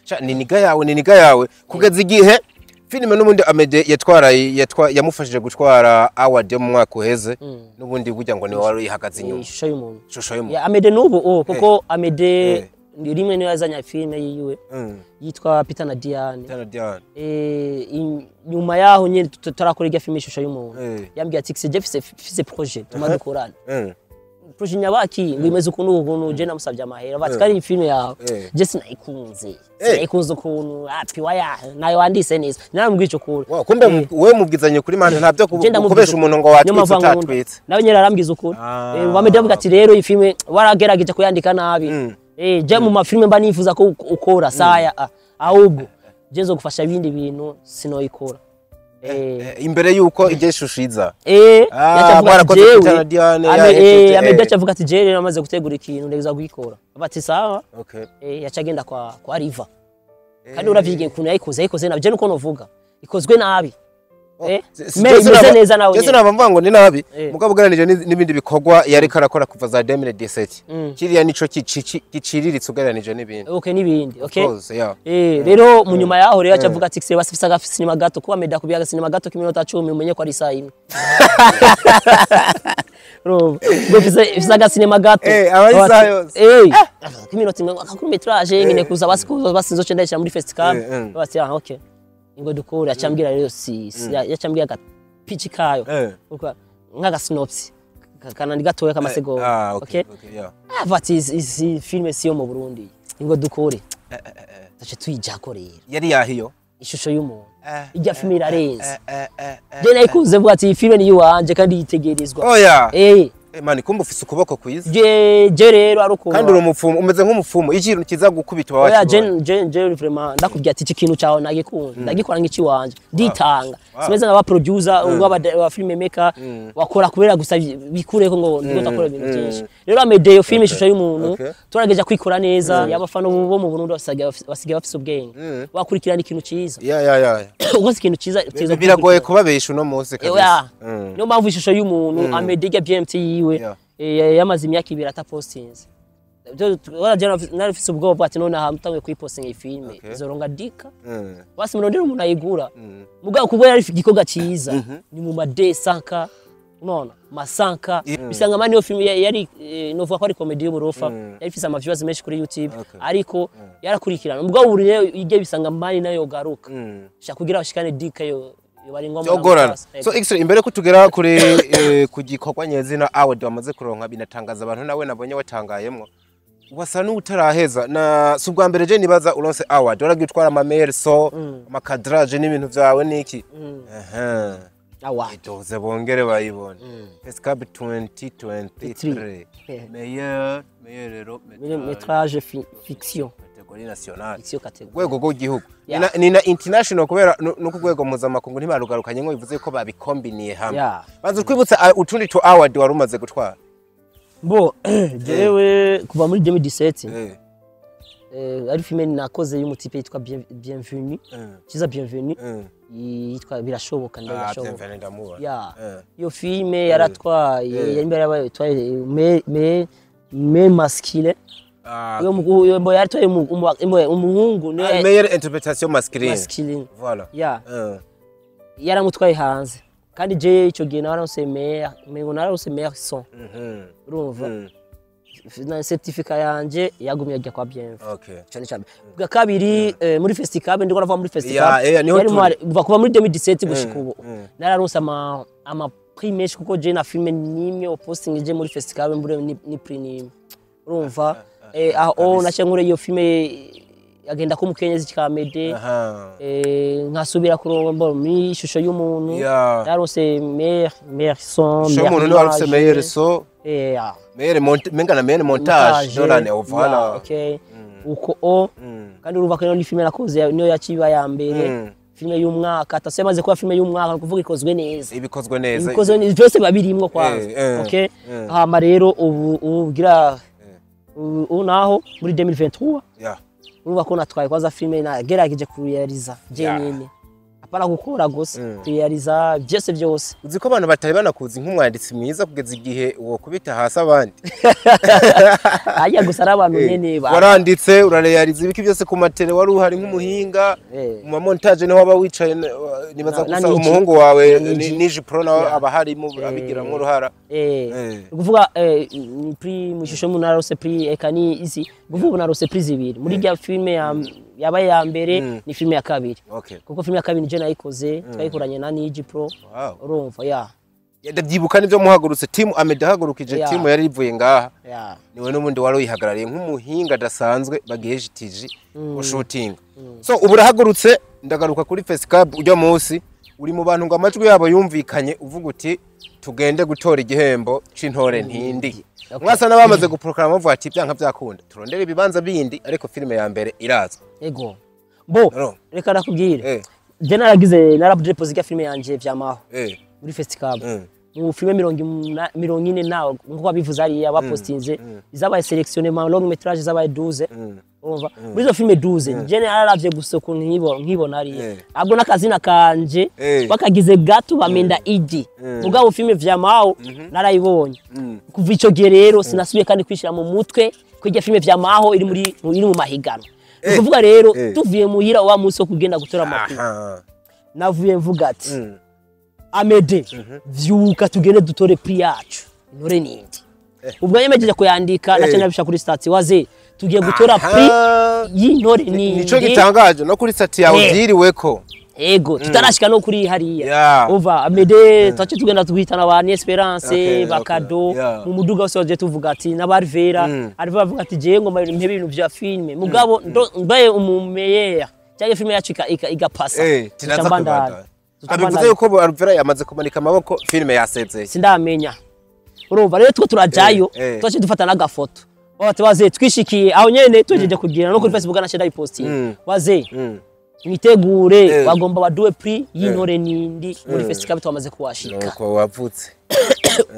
Speaker 2: Cha ni niga yawe kugeza igihe filime n'ubundi Amede yamufashije gutwara award yo mu mwaka uheze, n'ubundi burya ngo ni wari ihagaze inyuma.
Speaker 1: Ishusho y'umuntu.
Speaker 2: Ishusho y'umuntu.
Speaker 1: Ya Amede n'ubu kuko Amede ni rimwe niyo yazanye filime yiwe yitwa Peter na Diane.
Speaker 2: Peter na Diane.
Speaker 1: Nyuma yaho nyene tutarakora irya filime ishusho y'umuntu. Yambwiye ati je fise projet tuma dukorana. Projet nyabaki ngo imeze ukuntu ukuntu je namusabye amahera bati kari filime yawe je sinayikunze. Sinayikunze ukuntu api waya nayo wandise neza. Naramubwiye ico kure.
Speaker 2: Kumbe wewe mubwizanye kuri manje ntabyo kubesha umuntu ngo watwitse utatwitse.
Speaker 1: Nawe nyene arambwiza ukuri. Bamede avuga ati rero iyi filime waragerageje kuyandika nabi. Je mu mafilime mba nifuza ko ukora saya ahubwo je nzogufasha ibindi bintu sinoyikora.
Speaker 2: Imbere yuko ije shushiza.
Speaker 1: Amede acavuga ati je rero amaze gutegura ikintu ndeza kuyikora. Bati sawa.
Speaker 2: Okay.
Speaker 1: Yacagenda kwa Riva. Kandi uravyigiye ukuntu yayikoze nabi je nuko novuga. Ikozwe nabi. Meze neza nawe.
Speaker 2: Jese naba mvuga ngo ni nabi mugabo ugereranije n'ibindi bikorwa yari karakora kuva za 2017. Kiriya nico giciriritse ugereranije n'ibindi.
Speaker 1: Okay n'ibindi. Okay. Rero mu nyuma yaho rero acavuga ati se basifisa agasinema gato kuba Amede kubiya agasinema gato k'iminota 10 umenye ko ari isaha imwe. Ro, ngo fisa agasinema gato.
Speaker 2: Aba ari isaha yose.
Speaker 1: K'iminota imwe akakumetraje ngene kuza basikuza basinzo cendesha muri festival. Basi okay. Ingo dukore acambwira rero si yacambwira agapici kayo nkaga synopsis kanandi gatoya kamasegonda. Okay. Bati izi filme siyo mu Burundi ingo dukore tace tuyijako rero
Speaker 2: yari yahiyo
Speaker 1: ishusho y'umuntu ijya filme irarenze. Je nayikunze vuga ati filme ni yiwanje kandi yitegerezwa.
Speaker 2: Oya. Mani kumbe ufise ukuboko kwiza.
Speaker 1: Je rero ari ukuntu.
Speaker 2: Kandi uri umupfumu, umeze nk'umupfumu, ikintu kiza gukubita wacu.
Speaker 1: Oya je vraiment ndakubwiye ati iki kintu cyawe nagikunze, ndagikora nk'iki wanje, nditanga. Simeze nk'aba producer, aba film maker wakora kubera gusa bikureko ngo ndiko ndakora ibintu byinshi. Rero Amede yo film ishusho y'umuntu turageje kwikora neza, y'abafana bo mu Burundi basigaye bafise ubwenge. Wakurikirana ikintu ciza.
Speaker 2: Ya.
Speaker 1: Ukoze ikintu ciza
Speaker 2: biragoye kubabesha uno munsi kabisa.
Speaker 1: Niyo mpamvu ishusho y'umuntu Amede ya BMT yiwe yamaze imyaka ibiri atapostinze. Narifise ubwoba ati none aha mutanguye kuyipostinga iyi filme izoronga dika. Basi murondera umuntu ayigura. Mugabo kuko yari igikorwa ciza ni mu ma D5 unaona masanka bisanga mani yo filme yari novuga ko ari comedy y'uburofa yari ifise ama viewers menshi kuri YouTube ariko yarakurikirana. Mugabo ubu rero ige bisanga mani nayo garuka. Shaka kugira bashikane dika yo
Speaker 2: Ogorana. So X-ray imbere ko tugera kuri ku gikorwa nyezina award wamaze kuronka binatangaza abantu nawe nabonye watangayemwo. Wasa n'utaraheza na si ubwa mbere je nibaza uronse award waragiye utwara ama mail so amakadrage n'ibintu vyawe niki.
Speaker 1: Award.
Speaker 2: Idoze bongere bayibone. Fescab 2023. Meilleur rero
Speaker 1: métrage fiction.
Speaker 2: Catégorie nationale.
Speaker 1: Fiction catégorie.
Speaker 2: Rwego rw'igihugu. Ni na international kubera no ku rwego mpuzamakungu ntibarugarukanye ngo bivuze ko babikombiniye hamwe. Banza twibutsa utundi tu award wari umaze gutwara.
Speaker 1: Bo jewe kuva muri 2017 ari filme nakoze y'umutipe yitwa Bienvenue. Kiza Bienvenue. Yitwa birashoboka ndabashoboka. Iyo filme yaratwaye yari imbere yabaye me masculine. Iyo mbo yaratwaye umuhungu
Speaker 2: ne meilleure interprétation masculine. Voilà.
Speaker 1: Yaramutwaye hanze. Kandi je ico gihe naronse meilleur, mengo naronse meilleur son. Urumva? Na certificat yanje yagumye ajya kwa Bienvenue.
Speaker 2: Okay.
Speaker 1: Cyane cyane. Bwa kabiri muri Festicab ndiko nava muri Festicab. Yari kuva muri 2017 gushika ubu. Nararonse ama prix menshi kuko je na filme nimwe posting je muri Festicab mbure ni prix nimwe. Urumva? Aho nace nkure iyo filme agenda ko mukenyezi cikamede. Nkasubira kuromba mu ishusho y'umuntu. Naronse meilleur son.
Speaker 2: Ishusho y'umuntu ni warose meilleur son. Meilleur menga na meilleur montage nolane voilà.
Speaker 1: Okay. Uko o kandi uruva ko ni filme nakoze niyo yaciba ya mbere. Filme y'umwaka atase maze kuba filme y'umwaka kuvuga ikozwe neza.
Speaker 2: Ibikozwe neza.
Speaker 1: Ibikozwe neza byose babirimwo kwanza. Okay. Hama rero ubu ugira ubu naho muri 2023. Uruva ko natwaye kwaza filme nagerageje kuyariza je nyene. Apana gukora gusa kuyariza byose byose.
Speaker 2: Uzi ko abantu batari banakuzi nk'umwanditsi mwiza kugeza igihe uwo kubita hasi abandi.
Speaker 1: Ajya gusa ari abantu nyene ba.
Speaker 2: Waranditse urareyariza ibiki byose ku matere wari uhari nk'umuhinga mu montage niho waba wicaye nibaza gusa umuhungu wawe Niji Pro nawe aba harimo abigiramwo uruhara.
Speaker 1: Kuvuga prix mu shusho mu narose prix eka ni izi kuvuga narose prix zibiri muri rya filme yabaye ya mbere ni filme ya kabiri. Kuko filme ya kabiri je nayikoze twayikoranye na Niji Pro. Urumva
Speaker 2: ndabyibuka nivyo muhagurutse team Amede hagurukije team yari ivuye ngaha. Niwe n'ubundi wari uyihagarariye nk'umuhinga adasanzwe bagiheje TG shooting. So ubu urahagurutse ndagaruka kuri Fescab ujya munsi uri mu bantu ngo amajwi yabo yumvikanye uvuga uti tugende gutora igihembo c'intore ntindi. Mwasa nabamaze guprograma bavuga ati byanka byakunda turondere ibibanza bindi ariko filme ya mbere irazwa.
Speaker 1: Ego. Bo reka nakubwire. Je naragize naradeposit ya filme yanje vyamaho. Muri Festicab. Mu filme 40 nawe nkuko abivuze ari abapostinze izabaye sélectionné ma long métrage zabaye 12. Urumva? Muri izo filme 12 je nararavye gusa ukuntu nkibona ari. Ahubwo nakazina kanje bakagize gato bamenda idi. Mugabo filme vyamaho narayibonye. Kuva ico gihe rero sinasubiye kandi kwishira mu mutwe kwijya filme vyamaho iri muri iri mu mahiganwa. Kuvuga rero tuvuye muhira wa munsi wo kugenda gutora amakuru. Navuye mvuga ati Amede vyuka tugende dutore prix yacu intore nindi. Ubwo yemejeje kuyandika nace nabisha kuri stats waze tugiye gutora prix y'intore nindi.
Speaker 2: Nico gitangaje no kuri stats yawe byiriweko.
Speaker 1: Ego tutarashika no kuri hariya. Uva Amede twace tugenda tuguhitana abantu Esperance bakado mu muduga wose waje tuvuga ati n'abarivera ari bavuga ati je ngo mpebe ibintu vya filme mugabo mbaye umumeyer cyangwa filme yacu igapasa.
Speaker 2: Abivuze yuko Alvera yamaze kumanika amaboko filme yasezeye.
Speaker 1: Sindamenya. Urumva rero two turajayo twace dufata n'agafoto. Bati waze twishikiye aho nyene tujeje kugira no kuri Facebook na share posting. Waze mwitegure bagomba baduwe prix y'intore nindi muri Festicab twamaze kuwashika.
Speaker 2: Nuko wavutse.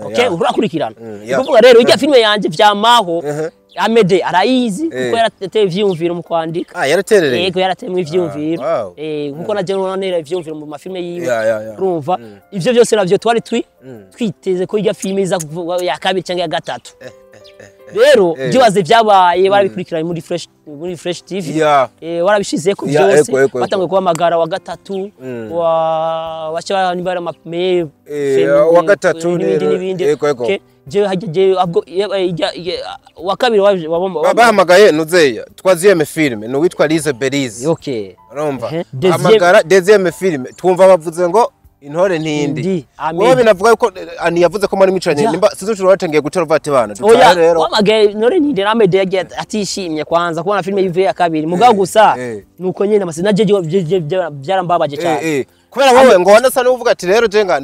Speaker 1: Okay, urakurikirana. Kuvuga rero ijya filme yanje vyamaho Amede arayizi kuko yarateye ivyumviro mu kwandika.
Speaker 2: Yaraterereye.
Speaker 1: Yego yaratemwe ivyumviro. Nkuko naje nonera ivyumviro mu mafilme yiwe. Urumva ivyo byose navyo twari twiteze ko ijya filme iza ya kabiri cyangwa ya gatatu. Rero byibaze byabaye barabikurikiranye muri Fresh TV. Warabishize ko byose batangiye kuhamagara wa gatatu wa wacha niba ama
Speaker 2: wa gatatu n'ibindi.
Speaker 1: Je haje abwo wa kabiri
Speaker 2: bahamagaye nuzeya troisième film no witwa Lise Belize.
Speaker 1: Okay.
Speaker 2: Urumva hamagara deuxième film twumva bavuze ngo intore ntindi. Wowe binavuga yuko ani yavuze ko muri mwicaranye nimba sizo watangiye gutora vate bana
Speaker 1: dutare rero. Wamagaye intore ntindi Amede yagiye atishimye kwanza kubona film yivuye ya kabiri mugabo gusa nuko nyene amasina je byarambabaje cyane.
Speaker 2: Kubera wowe ngo wanasa n'uvuga ati rero jenga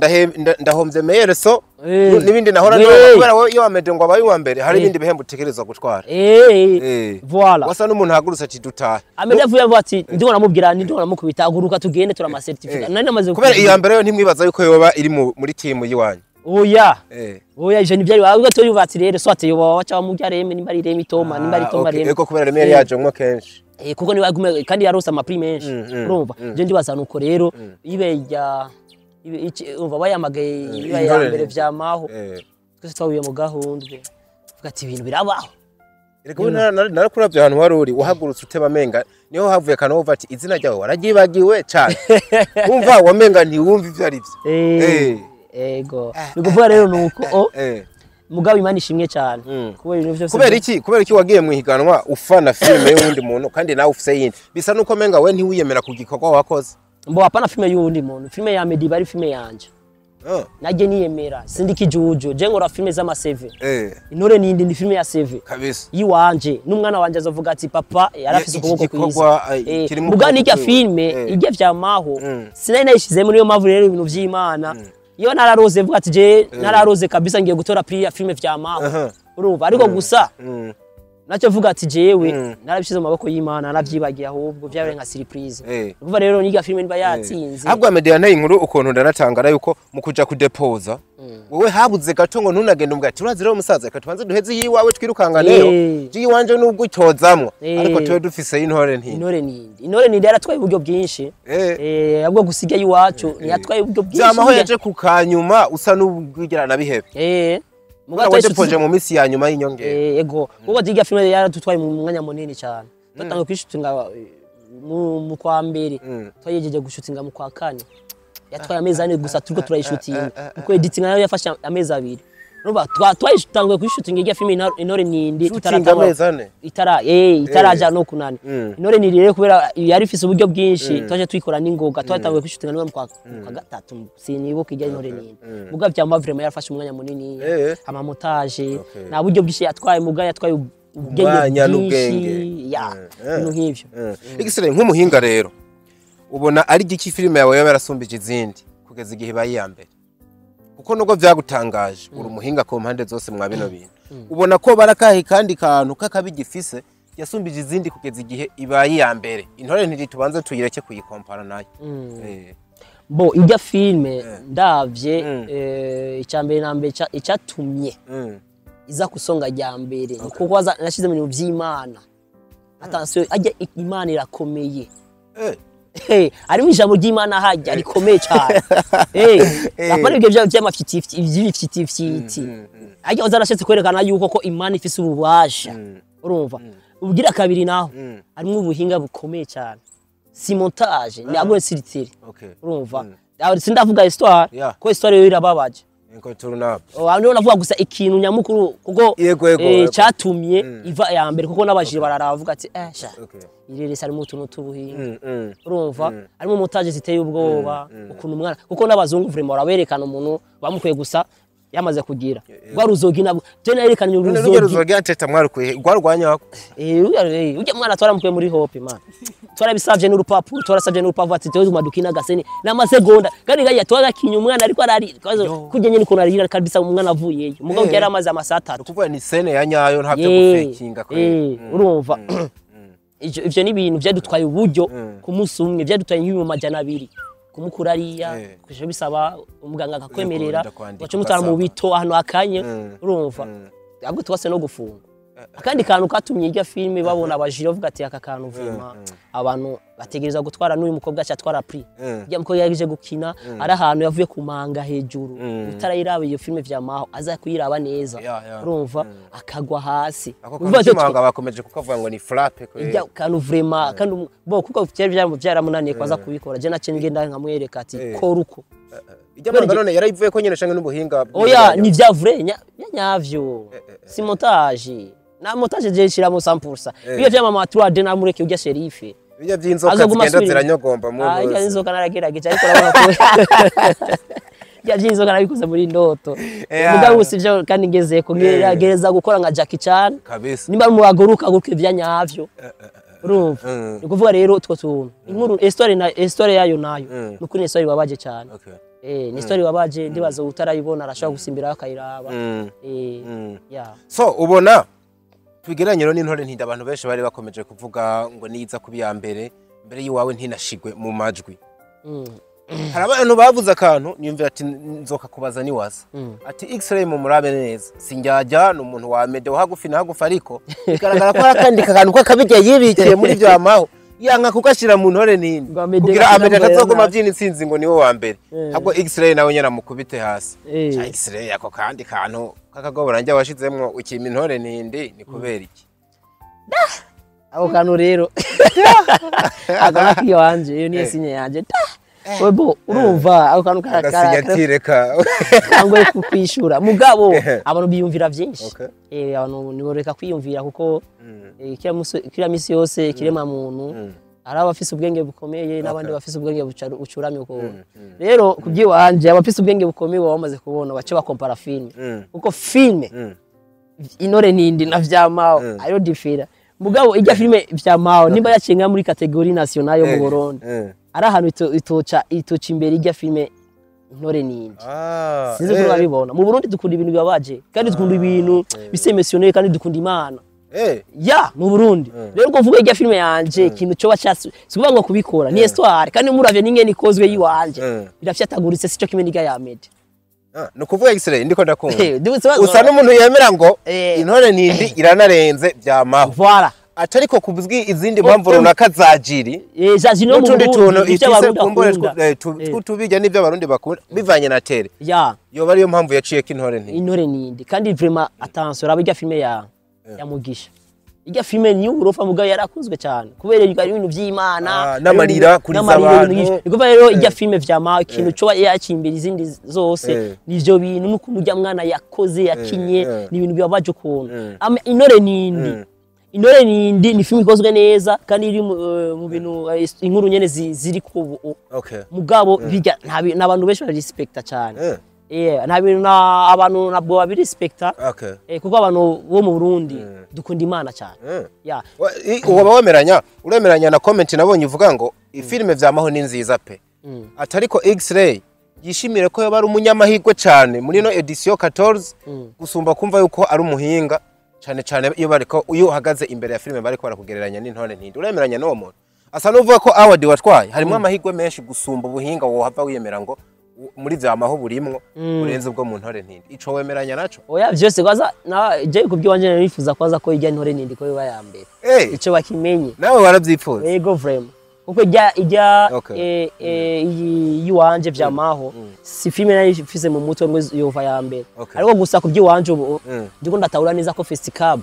Speaker 2: ndahomvye meilleur son n'ibindi nahora nora, kubera wowe iyo Amede ngo abaye uwa mbere hari ibindi bihembo utekerezwa gutwara.
Speaker 1: Voilà.
Speaker 2: Wasa n'umuntu ahagurutse ati dutahe.
Speaker 1: Amede avuye avuga ati ndiko namubwira ndiko namukubita aguruka tugende turama certificat. Nari namaze
Speaker 2: kubera iya mbere yo ntimwibaza yuko yoba iri muri team yiwanyu.
Speaker 1: Oya. Oya ije nibyari ahubwo to yubatse rero so ati yoba wacha bamurya Reme nimba ari Reme Toma nimba ari Toma Reme.
Speaker 2: Eko kubera Reme yari yaje mwo kenshi.
Speaker 1: Kuko niwe agume kandi yarose ama prix menshi. Urumva je ndibaza nuko rero ibe ya umva bayamagaye ibe ya mbere vyamaho. Twese twahuye mu gahundwe. Vuga ati ibintu birabaho.
Speaker 2: Erega narakuravye ahantu wari uri wahagurutse uteba menga niho havuye kanova ati izina ryawe waragibagiwe cyane. Umva wamenga ntiwumva ivyo ari byo.
Speaker 1: Ego. Nikuvuga rero nuko mugabo Imana ishimwe cyane. Kubera ibintu byose.
Speaker 2: Kubera iki wagiye mu higanwa ufana filme y'undi muntu kandi nawe ufise yindi. Bisa nuko menga we ntiwiyemera ku gikorwa wakoze.
Speaker 1: Mbo hapana filme y'undi muntu. Filme ya Medi bari filme yanje. Naje niyemera sindi kijuju je nkora filme z'ama CV. Intore nindi ni filme ya CV.
Speaker 2: Kabisa.
Speaker 1: Yiwanje n'umwana wanje azovuga ati papa yarafise ukuboko kwiza. Mugabo nijya filme ijya vyamaho sinari nayishizemo niyo mpamvu rero ibintu vy'Imana. Iyo nararoze mvuga ati je nararoze kabisa ngiye gutora prix ya filme vyamaho. Urumva ariko gusa nacyo vuga ati jewe narabishize mu maboko y'Imana naravyibagiye ahubwo byabaye nka surprise. Kuva rero niga filme niba yatsinze.
Speaker 2: Ahubwo Amede nayo inkuru ukuntu ndanatangara yuko mu kuja kudepoza wewe habuze gato ngo ntunagende umbwa ati urazi rero musaza reka tubanze duheze yiwawe twirukanganeyo. Jiwanje nubwo utozamwo ariko tuwe dufise intore ntindi.
Speaker 1: Intore nindi. Intore nindi yaratwaye uburyo bwinshi. Ahubwo gusiga yiwacu yatwaye uburyo bwinshi.
Speaker 2: Vyamaho yaje kukanyuma usa n'ubwigira nabihebe. Mugabo depoje mu misi ya nyuma y'inyongera.
Speaker 1: Ego. Kuko diga filme yaratutwaye mu mwanya munini cyane. Twatanga kwishutinga mu kwa mbere. Twayejeje gushutinga mu kwa kane. Yatwaye amezi ane gusa turiko turayishutinga. Kuko editing nayo yafashe amezi abiri. Urumva twayishutanguye kwishutinga irya filme Intore Nindi
Speaker 2: tutaratanga amezi ane.
Speaker 1: Itara itaraja no kunani. Intore Nindi rero kubera yari ifise uburyo bwinshi twaje tuyikora n'ingoga twatanguye kwishutinga no mu kwa gatatu sinibuka irya Intore Nindi. Muga vya vraiment yarafashe umwanya munini. Ama montage na buryo bwinshi yatwaye muga yatwaye ubwenge bwinshi ya ibintu nk'ivyo.
Speaker 2: Igisire nk'umuhinga rero ubona ari giki filime yawe yarasumbije izindi kugeza igihe bayi ya mbere. Kuko nubwo vyagutangaje uri umuhinga ku mpande zose mwa bino bintu. Ubona ko barakahe kandi kantu kakabigifise yasumbije izindi kugeza igihe ibaye ya mbere. Intore ntiri tubanze tuyireke kuyikompara nayo.
Speaker 1: Bo ijya filme ndavye icyambere na mbere icyatumye iza kusonga rya mbere kuko nashize mu bintu by'Imana. Attention ajya Imana irakomeye. Harimo ijambo ry'Imana hajya rikomeye cyane. Apana ibyo by'amafyitifyi iby'ibifyitifyi. Ajya uzarashatse kwerekana yuko ko Imana ifise ububasha. Urumva? Ubugira kabiri naho harimo ubuhinga bukomeye cyane. Si montage ni abo siritiri. Urumva? Sindavuga histoire ko histoire yo irababaje.
Speaker 2: Incontournable.
Speaker 1: Oh, navuga gusa ikintu nyamukuru kuko cyatumye iva ya mbere kuko nabajije bararavuga ati sha ireresa ari mutuntu tubuhinga. Urumva arimo montage ziteye ubwoba ukuntu umwana kuko n'abazungu vraiment baraberekana umuntu bamukuye gusa yamaze kugira rwa ruzogi nabwo je nayerekanye uruzogi
Speaker 2: ruzogi ateta mwarukuye rwarwanya
Speaker 1: ujya mwana twaramukuye muri hope man twarabisavye n'urupapuro twarasavye n'urupapuro ati tewe madukina gaseni n'amasegonda kandi gaya twagakinya umwana ariko arari kujya nyene ukuntu arira kabisa umwana avuyeyo mugabo yari amaze amasaha atatu
Speaker 2: kuvuga ni scene ya nyayo ntavyo gufekinga
Speaker 1: kwe urumva ivyo ni ibintu byadutwaye uburyo ku munsi umwe byadutwaye nk'ibihumbi 200 kumukura ariya kuje bisaba umuganga akakwemerera bace mutara mu bito ahantu akanye urumva ahubwo twase no gufunga akandi kantu katumye irya filme babona abajiro bavuga ati aka kantu vuma abantu bategereza gutwara n'uyu mukobwa cyatwara prix irya mukobwa yaje gukina ari ahantu yavuye kumanga hejuru utarayiraba iyo filme vyamaho aza kuyiraba neza urumva akagwa hasi
Speaker 2: umva cyo manga bakomeje kukavuga ngo ni frappe
Speaker 1: ko irya kantu vraiment kandi bo kuko byaramunaniye kwaza kubikora je nace ngenda nkamwereka ati kora uko
Speaker 2: ijya manga none yarayivuye ko nyene shange n'ubuhinga
Speaker 1: oya ni vya vrai nyavyo si montage na montage je shiramo 100% biyo vya mama 3D namureke ujya sherife
Speaker 2: bijya by'inzoka zigenda ziranyogomba mu
Speaker 1: ntozi ah inzoka naragerageje ariko urabona ko ya by'inzoka nabikoze muri ndoto mugabo usivyo kandi ngeze ko ngerageza gukora nka Jackie Chan
Speaker 2: kabisa
Speaker 1: nimba mu baguruka guruka ibya nyavyo Urumva, ni kuvuga rero utwo tuntu, inkuru, histoire na histoire yayo nayo, nuko ni histoire ibabaje cyane. Ni histoire ibabaje. Ndibaza utarayibona arashobora gusimbiraho akayiraba. Ya.
Speaker 2: So ubona tugereranye rero n'Intore Ntindi, abantu benshi bari bakomeje kuvuga ngo niza kuba iya mbere mbere y'iwawe, ntinashigwe mu majwi. Hari abantu bavuze akantu niyumvira ati nzoka kubaza niwaza, ati X-ray mu murabe neza, sinjyajya ni umuntu wa mede wa hagufi na hagufi, ariko bigaragara ko hari akandi kantu k'akabirya yibikiye muri vyamaho, yanka kugashira mu Ntore Nindi
Speaker 1: Ngo Amede
Speaker 2: kugira Amede
Speaker 1: gashira
Speaker 2: atazoguma
Speaker 1: nabi.
Speaker 2: abyina intsinzi ngo niwe wa mbere, ahubwo X-ray nawe nyene amukubite hasi. Ca X-ray, ako kandi kantu k'akagobora njya washizemwo ukima Intore Ntindi ni kubera iki?
Speaker 1: Ako kantu rero, ako nakiyo wanje, iyo niyo sinye yanje da. Webo urumva ako kantu
Speaker 2: Agasinyatire kawe.
Speaker 1: Kangwe kukwishura, mugabo abantu biyumvira byinshi. Abantu niboreka kwiyumvira kuko kila misi yose ikirema muntu hari abafise ubwenge bukomeye n'abandi bafise ubwenge bucuramye ukuntu. Rero kubyiwanje, abafise ubwenge bukomeye baba bamaze kubona, bace bakompara filime, kuko filime Intore Nindi na Vyamaho ayo difira. Mugabo ijya filime Vyamaho nimba yacenga muri catégorie nationale yo mu Burundi, ari ahantu itoca imbere ijya filime Intore Nindi. Sinzi ko urabibona, mu Burundi dukunda ibintu bibabaje, kandi dukunda ibintu bisémotionné, kandi dukunda Imana. Ya mu Burundi rero, ubwo mvuga ijya filime yanje, ikintu cyo bacasi si ukuvuga ngo kubikora ni histoire, kandi muravye n'ingene ikozwe yiwanje, irafyataguritse, sico kimwe n'iga ya Mede.
Speaker 2: Ah, ni ukuvuga X-ray ndiko ndakumva
Speaker 1: Ndibutse
Speaker 2: usa n'umuntu yemera ngo Intore Ntindi iranarenze Vyamaho,
Speaker 1: Voilà.
Speaker 2: atariko kubwi izindi mpamvu runaka za jiri
Speaker 1: Jaji no mu
Speaker 2: n'utundi tuntu
Speaker 1: Burundi ivyo
Speaker 2: ifise
Speaker 1: Abarundi
Speaker 2: kumbure
Speaker 1: bakunda.
Speaker 2: tw'utubijya n'ibyo Abarundi bakunda bivanye na tere, yoba ariyo mpamvu yaciyeko Intore Ntindi.
Speaker 1: Intore Nindi kandi vraiment, attention, raba ijya filime ya Mugisha. Ijya filime ni uburofa, mugabo yarakunzwe cyane kubera ari ibintu by'Imana.
Speaker 2: Ah, n'amarira, kuriza
Speaker 1: n'amarira,
Speaker 2: abantu.
Speaker 1: ibintu nk'ivyo. Ni kuvuga rero ijya filime vyama ikintu cyo yacimbira izindi zose, nivyo bintu n'ukuntu ujya mwana yakoze, yakinye, ni ibintu bibabaje ukuntu. Intore Nindi, Intore Nindi ni filime ikozwe neza kandi iri mu bintu inkuru nyene ziri ku mugabo bijya nta bantu benshi bararispekta cyane. Nta bintu na abantu ntabwo babirispekta. Kuko abantu bo mu Burundi dukunda Imana cyane. Ya.
Speaker 2: Uba wemeranya, uremeranya na comment nabonye ivuga ngo ifilime Vyamaho ni nziza pe, atariko X-ray yishimire ko yoba ari umunyamahirwe cyane muri no édition 14 gusumba kumva yuko ari umuhinga cyane cyane iyo bariko, iyo uhagaze imbere ya filime bariko barakugereranya n'Intore Ntindi. Uremeranya n'uwo muntu asa n'uvuga ko award watwaye harimo amahirwe menshi gusumba ubuhinga wohava wiyemera ngo muri Vyamaho burimwo burenze ubwo mu Ntore Ntindi? Ico wemeranya naco?
Speaker 1: Oya, vyose kwaza na je kubyiwanje nifuza kwaza ko ijya Intore Nindi ko yoba ya mbere. Ico bakimenye.
Speaker 2: Nawe warabyifuza?
Speaker 1: Yego, vraiment. Kuko ijya iyi yiwanje Vyamaho si filime nari mfise mu mutwe ngo yova ya mbere. Ariko gusa kubyiwanje ubu ndiko ndatahura neza ko Festicab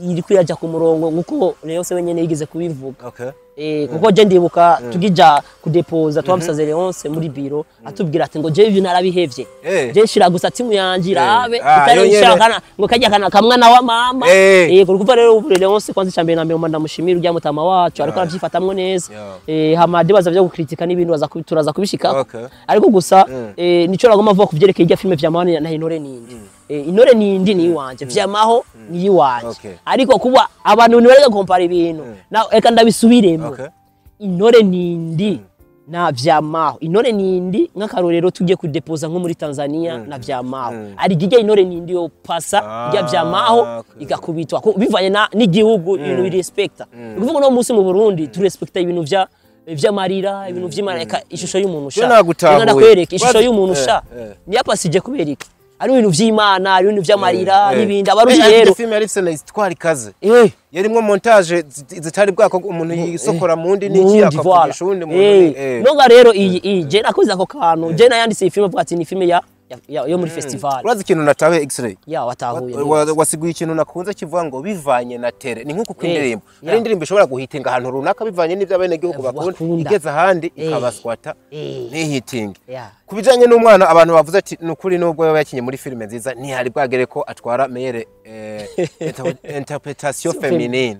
Speaker 1: iri kwiraja ku murongo nkuko Leonce wenyene yigeze kubivuga. Kuko je ndibuka tugija kudepoza, twamusaze Leonce muri biro atubwira ati ngo je ivyo narabihevye. Je nshira gusa timu yanje irabe
Speaker 2: Ah, yo nyene.
Speaker 1: itari ngo kajya kana kamwana wa mama. Kuva rero ubu Leonce, kwanza icambere na mbere ndamushimira urya mutama wacu, ariko aravyifatamwo neza. Hama ndibaza vyo gukritika n'ibintu baza turaza kubishikako. Ariko gusa nico nagomba mvuga kuvyerekeye irya filime Vyamaho na Intore Nindi. Intore Nindi ni iwanje, Vyamaho ni iwanje. Ariko kuba abantu nibareka kompara ibintu. Na eka ndabisubiremo. Intore Nindi na Vyamaho, Intore Nindi nk'akarorero tugiye kudepoza nko muri Tanzania na Vyamaho, ari ijya Intore Nindi yo pasa ijya Vyamaho igakubitwa bivanye na n'igihugu ibintu birespekta. Ni ukuvuga uno munsi mu Burundi turespekta ibintu vya vy'amarira, ibintu vy'Imana, eka ishusho y'umuntu
Speaker 2: Je
Speaker 1: sha.
Speaker 2: nagutahuye.
Speaker 1: Reka ndakwereka ishusho y'umuntu sha. Niyapasije kubera iki? Ari ibintu vy'Imana, ari ibintu vy'amarira n'ibindi Abarundi rero.
Speaker 2: Filime yari ifise na histoire ikaze, yarimwo montage zitari bwako, umuntu yisokora mu wundi n'iki,
Speaker 1: Mundi,
Speaker 2: akavugisha uwundi muntu.
Speaker 1: Nonga rero iyi je nakoze ako kantu, je nayanditse iyi filime avuga ati ni filime yo muri festival.
Speaker 2: Urazi ikintu natawe, X-ray?
Speaker 1: Ya, watahuye.
Speaker 2: Wasiguye ikintu nakunze kivuga ngo bivanye na tere, ni nk'uko kw'indirimbo hari indirimbo ishobora guhitinga ahantu runaka bivanye n'ibyo abenegihugu bakunda,
Speaker 1: Bakunda.
Speaker 2: igeze ahandi ikabaswata ntihitinge. Ku bijanye n'umwana, abantu bavuze ati ni ukuri nubwo yaba yakinye muri filime nziza, ntihari bwagere ko atwara meilleure interprétation féminine.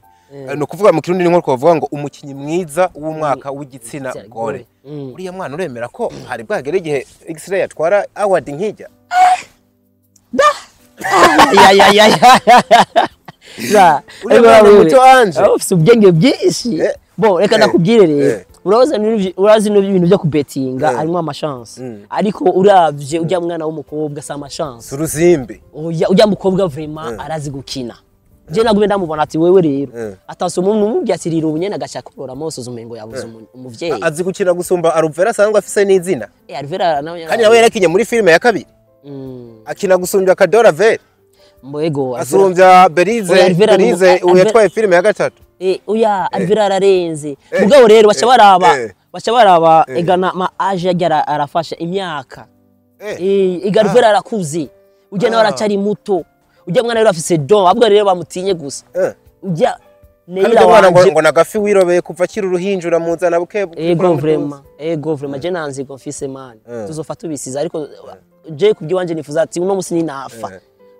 Speaker 2: Ni ukuvuga mu Kirundi ni nko kuvuga ngo umukinyi mwiza w'umwaka w'igitsina
Speaker 1: Igitsina
Speaker 2: gore.
Speaker 1: gore.
Speaker 2: Uriya mwana uremera ko hari bwagere igihe X-ray atwara award nkijya?
Speaker 1: Ya ya ya ya. Ja,
Speaker 2: Uriya mwana muto Ange.
Speaker 1: Ufise ubwenge bwinshi. Bon, reka ndakubwire rero. Urabaza urazi n'ibintu byo kubetinga harimo ama chance. Ariko uravye ujya mwana w'umukobwa sa ama chance.
Speaker 2: Suruzimbi.
Speaker 1: Oya, ujya mukobwa vraiment arazi gukina. Je nagume ndamubona ati wewe rero. Atase umuntu umubwiye ati rira ubunyene agacakurora mose uzumengo yabuze umuvyeyi.
Speaker 2: Azi gukina gusumba Alvera asanzwe afise n'izina.
Speaker 1: Alvera nawe
Speaker 2: kandi nawe yarakinye muri filime ya kabiri. Akina gusumbya Kadora Ver.
Speaker 1: Mbego
Speaker 2: asumbya Berize. Berize uyatwaye filime ya gatatu.
Speaker 1: Oya, Alvera ararenze. Mugabo rero baca baraba egana ma age yagira arafasha imyaka. Ega Alvera arakuze. Ujya nawe aracari muto. Ujya mwana rero afise don, ahubwo rero bamutinye gusa. Ujya
Speaker 2: Neira wanje ngo nagafi wirobeye kuva akiri uruhinja uramuzana buke.
Speaker 1: Ego vraiment, ego vraiment je nanzi ngo mfise man. Tuzofata ubisiza ariko je kubyo wanje nifuza ati uno musi ninafa.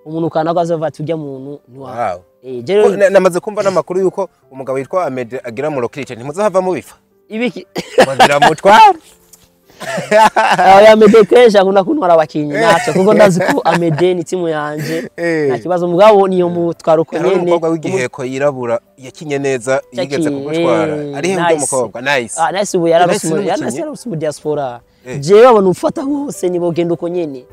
Speaker 1: Umuntu kanaka azova ati ujya muntu ni wawe.
Speaker 2: Je namaze kumva namakuru yuko umugabo yitwa Ahmed agira mu Rokrite ntimuzohava mubifa.
Speaker 1: Ibiki
Speaker 2: bagira mutwara.
Speaker 1: Oya, Ahmed kenshi akunda kuntwara abakinyi naco kuko ndazi ko Ahmed ni timu yanje. Nta kibazo mugabo niyo mutwara uko nyene.
Speaker 2: Umukobwa w'igiheko yirabura yakinye neza yigeze kugutwara. Ari he uyo mukobwa? Nice.
Speaker 1: Nice ubu yararose mu diaspora. Jewe abantu mfata bose nibo genda uko nyene.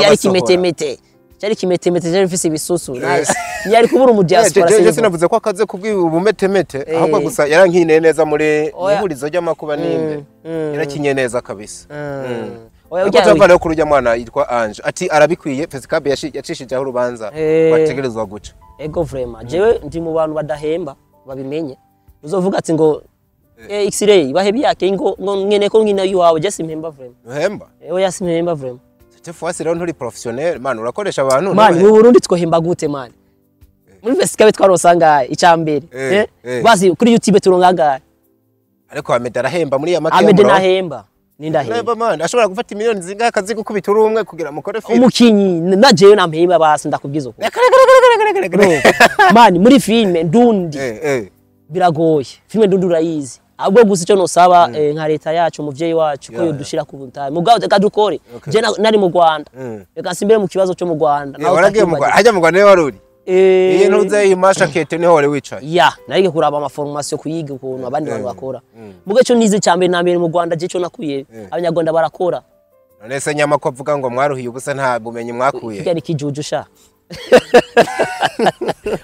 Speaker 1: Yari kimetemete. Cyari kimetemete cyari mfise ibisusu. Nice. Yari kubura mu diaspora.
Speaker 2: Je sinavuze ko akaze kubwi ubumetemete ahubwo gusa yarankinye neza muri ihurizo ry'amakuba ninde. Yarakinye neza kabisa. Oya ujya rero kuri ujya mwana yitwa Ange ati arabikwiye Fesicab yacishijeho urubanza bategerezwa guca.
Speaker 1: Ego vraiment jewe ndi mu bantu badahemba babimenye. Uzovuga ati ngo X-ray bahe yake ngo ngene ko ngina yuwawe je simpemba vraiment.
Speaker 2: Uhemba?
Speaker 1: Oya simpemba vraiment.
Speaker 2: Cette fois rero nturi professionnel man urakoresha abantu.
Speaker 1: Man mu Burundi twohemba gute man? Muri Fesicab twarosangaye icambere. Basi kuri YouTube turongangaye.
Speaker 2: Ariko Ahmed arahemba muri ya make.
Speaker 1: Ahmed nahemba. Nindahemba
Speaker 2: man ashobora gufata miliyoni zingahe akazi gukubita uri umwe kugira mukore film.
Speaker 1: Umukinyi na jewe nampemba basi ndakubwiza uko. Man muri filme ndundi. Biragoye. Filme ndundi urayizi. Ahubwo gusa icyo nosaba nka leta yacu umuvyeyi wacu ko yodushira ku butayi. Mugabo reka dukore. Je nari mu Rwanda. Reka simbere mu kibazo cyo mu Rwanda.
Speaker 2: Nawe waragiye mu Rwanda. Hajya mu Rwanda niho wari uri. Iyo ntuze imasha kete niho wari wicaye.
Speaker 1: Ya, narige kuraba ama formation kuyiga ukuntu abandi bantu bakora. Mugo cyo nize cyambere na mbere mu Rwanda je cyo nakuye. Abanyarwanda barakora.
Speaker 2: None se nyama ko avuga ngo mwaruhiye ubusa nta bumenyi mwakuye.
Speaker 1: Kijya ni kijuju sha.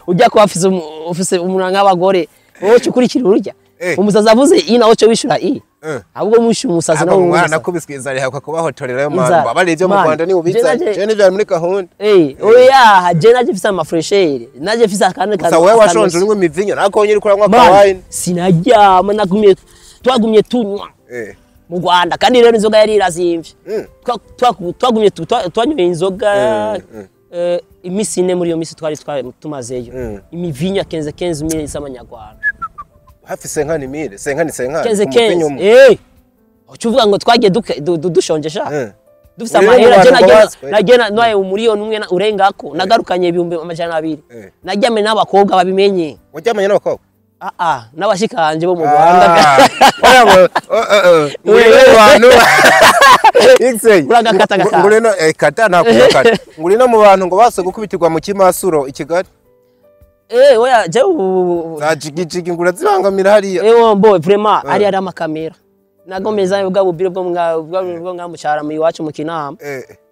Speaker 1: Ujya ko afise ufise umuntu nk'abagore. Wowe ukurikira urya. Umusazi avuze i nawe cyo wishura i. Ahubwo mushu umusazi nawe
Speaker 2: umwana nakubiswe inzara ihakwa kubahotorera yo mamba. Abari ibyo mu Rwanda ni ubiza. Je n'ivyo muri gahunda.
Speaker 1: Oya, je naje mfise ama fresher. Naje mfise akandi
Speaker 2: kazi. Gusa wewe washonje unywa imivinyo nako nyiri kuranywa ka wine.
Speaker 1: Sinaryama nagumye twagumye tunywa. Mu Rwanda kandi rero inzoga yari irazimvye. Twagumye twanyoye inzoga imisi ine muri iyo misi twari tumazeyo. Imivinyo 15 mille z'amanyarwanda.
Speaker 2: Hafi senkani mille, senkani senkani.
Speaker 1: 15. Ucuvuga ngo twagiye dushonjesha. Dufise amahera je nagena naye umuriyoni umwe urengako nagarukanye 200,000. Najyame n'abakobwa babimenye.
Speaker 2: Wajyamanye n'abakobwa?
Speaker 1: N'abashikanje bo mu Rwanda.
Speaker 2: Oya ngo nguri X-ray.
Speaker 1: Uragakata gakata.
Speaker 2: Nguri no kata nta kugakata. Nguri no mu bantu ngo base gukubitirwa mu kimasuro i Kigali.
Speaker 1: Oya je
Speaker 2: za jigijigi ngura zibangamira hariya.
Speaker 1: Mbo vraiment ari ari amakamera. Nagomeza bwa bubiro bwo bwo ngamucara mu iwacu mu kinama.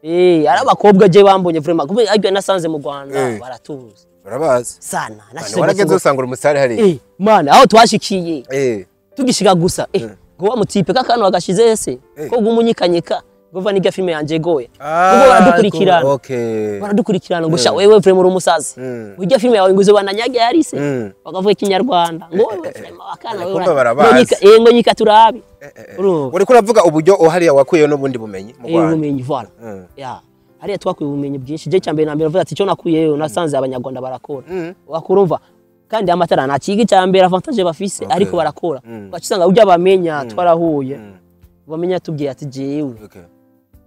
Speaker 1: Ari abakobwa je bambonye vraiment kuko aryo nasanze mu Rwanda baratuzi.
Speaker 2: Barabazi.
Speaker 1: Sana.
Speaker 2: Warageze usanga umusare hariya.
Speaker 1: Man aho twashikiye. Tugishiga gusa. Ngo wa mutipe kakano agashize ese ko gumunyikanyika gova niga filme yanje goye. Kuko baradukurikirana. Baradukurikirana ngo sha wewe vraiment uri umusazi. Ujya filme yawe ngo uzobananyage yarise. Bakavuga ikinyarwanda ngo wewe vraiment wakana wewe. Ngo nyika turabi.
Speaker 2: Uri kuravuga uburyo ohariya wakuye n'ubundi bumenyi mu Rwanda.
Speaker 1: Ubumenyi voilà. Ya. Hariya twakuye ubumenyi bwinshi. Je cyambere na mbere avuga ati cyo nakuyeyo nasanze abanyarwanda barakora. Wakurumva kandi amatara ntakiga cyambere avantage bafise ariko barakora. Bacisanga ujya bamenya twarahuye. Bamenya tubwiye ati jewe.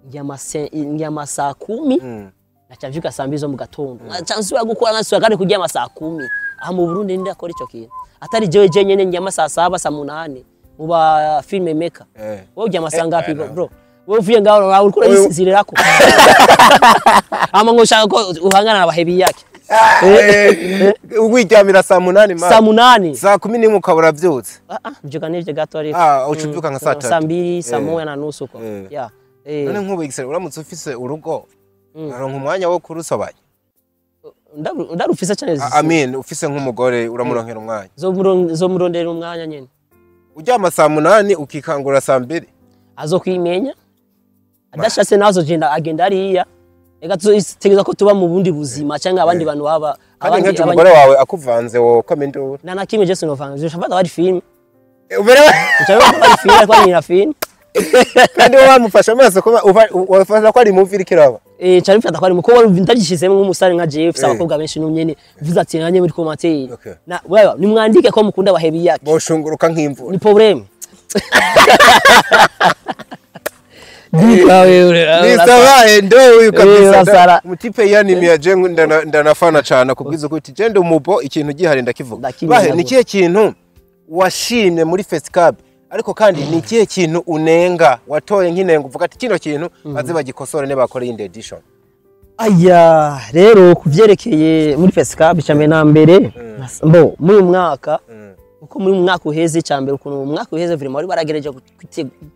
Speaker 1: Ngyama saa 10 naca mvyuka saa 2 zo mu gatondo. Nca nsubira gukora nkasubira kandi kuryama saa 10. Aha mu Burundi ndakora ico kintu. Atari jewe je nyene ngyama saa 7 saa 8 mu ba film maker. Wowe uryama saa ngapi bro? Wowe uvuye ngaho uriko urayisinzirirako. Ama ngo ushaka ko uhangana n'abahebi yake.
Speaker 2: Wiryamira saa 8 ma.
Speaker 1: Saa 8.
Speaker 2: Saa 11 ukabura byutse.
Speaker 1: Mbyuka n'ivyo gato ariko.
Speaker 2: Ucubyuka nka saa 3.
Speaker 1: Saa 2, saa 1:30 uko. Yeah.
Speaker 2: None nk'ubu X-Ray uramutse ufise urugo, uronka umwanya wo kurusobanya?
Speaker 1: Ndarufise cyane.
Speaker 2: I mean, ufise nk'umugore uramuronkera umwanya?
Speaker 1: Zomurondera umwanya nyene.
Speaker 2: Uryama saa 8 ukikangura saa 2.
Speaker 1: Azokwimenya. Adashase nazo agenda agenda ariya. Ega tutegeza ko tuba mu bundi buzima cyangwa abandi bantu baba
Speaker 2: abandi umugore wawe akuvanze wo komendura.
Speaker 1: Na na kimwe Jason ovanze. Ushafata bari film.
Speaker 2: Uberewe.
Speaker 1: Ushafata bari film kwa nyina film.
Speaker 2: Kandi wowe wamufasha amaso ko wafasha ko ari movie irikiraba.
Speaker 1: Cyari mfata ko ari muko ndagishizemo nk'umusare nka Jeff abakobwa benshi numye vuze ati nanye muri commentaire. Na wewe nimwandike ko mukunda bahebi yake.
Speaker 2: Boshunguruka nk'imvura.
Speaker 1: Ni problème.
Speaker 2: Nisabaye ndo kabisa mutipe yanimiye je ndanafana cyane kubwiza ko je ndo mubo ikintu gihari ndakivuga. Bahe ni kihe kintu washimye muri Festicab, ariko kandi ni kihe kintu unenga watoye nk'inenga uvuga ati kino kintu baze bagikosore ne bakore indi edition?
Speaker 1: Aya rero kuvyerekeye muri Festicab cyane na mbere mbo muri mwaka uko muri mwaka uheze cyambere ukuntu mu mwaka uheze vraiment bari baragereje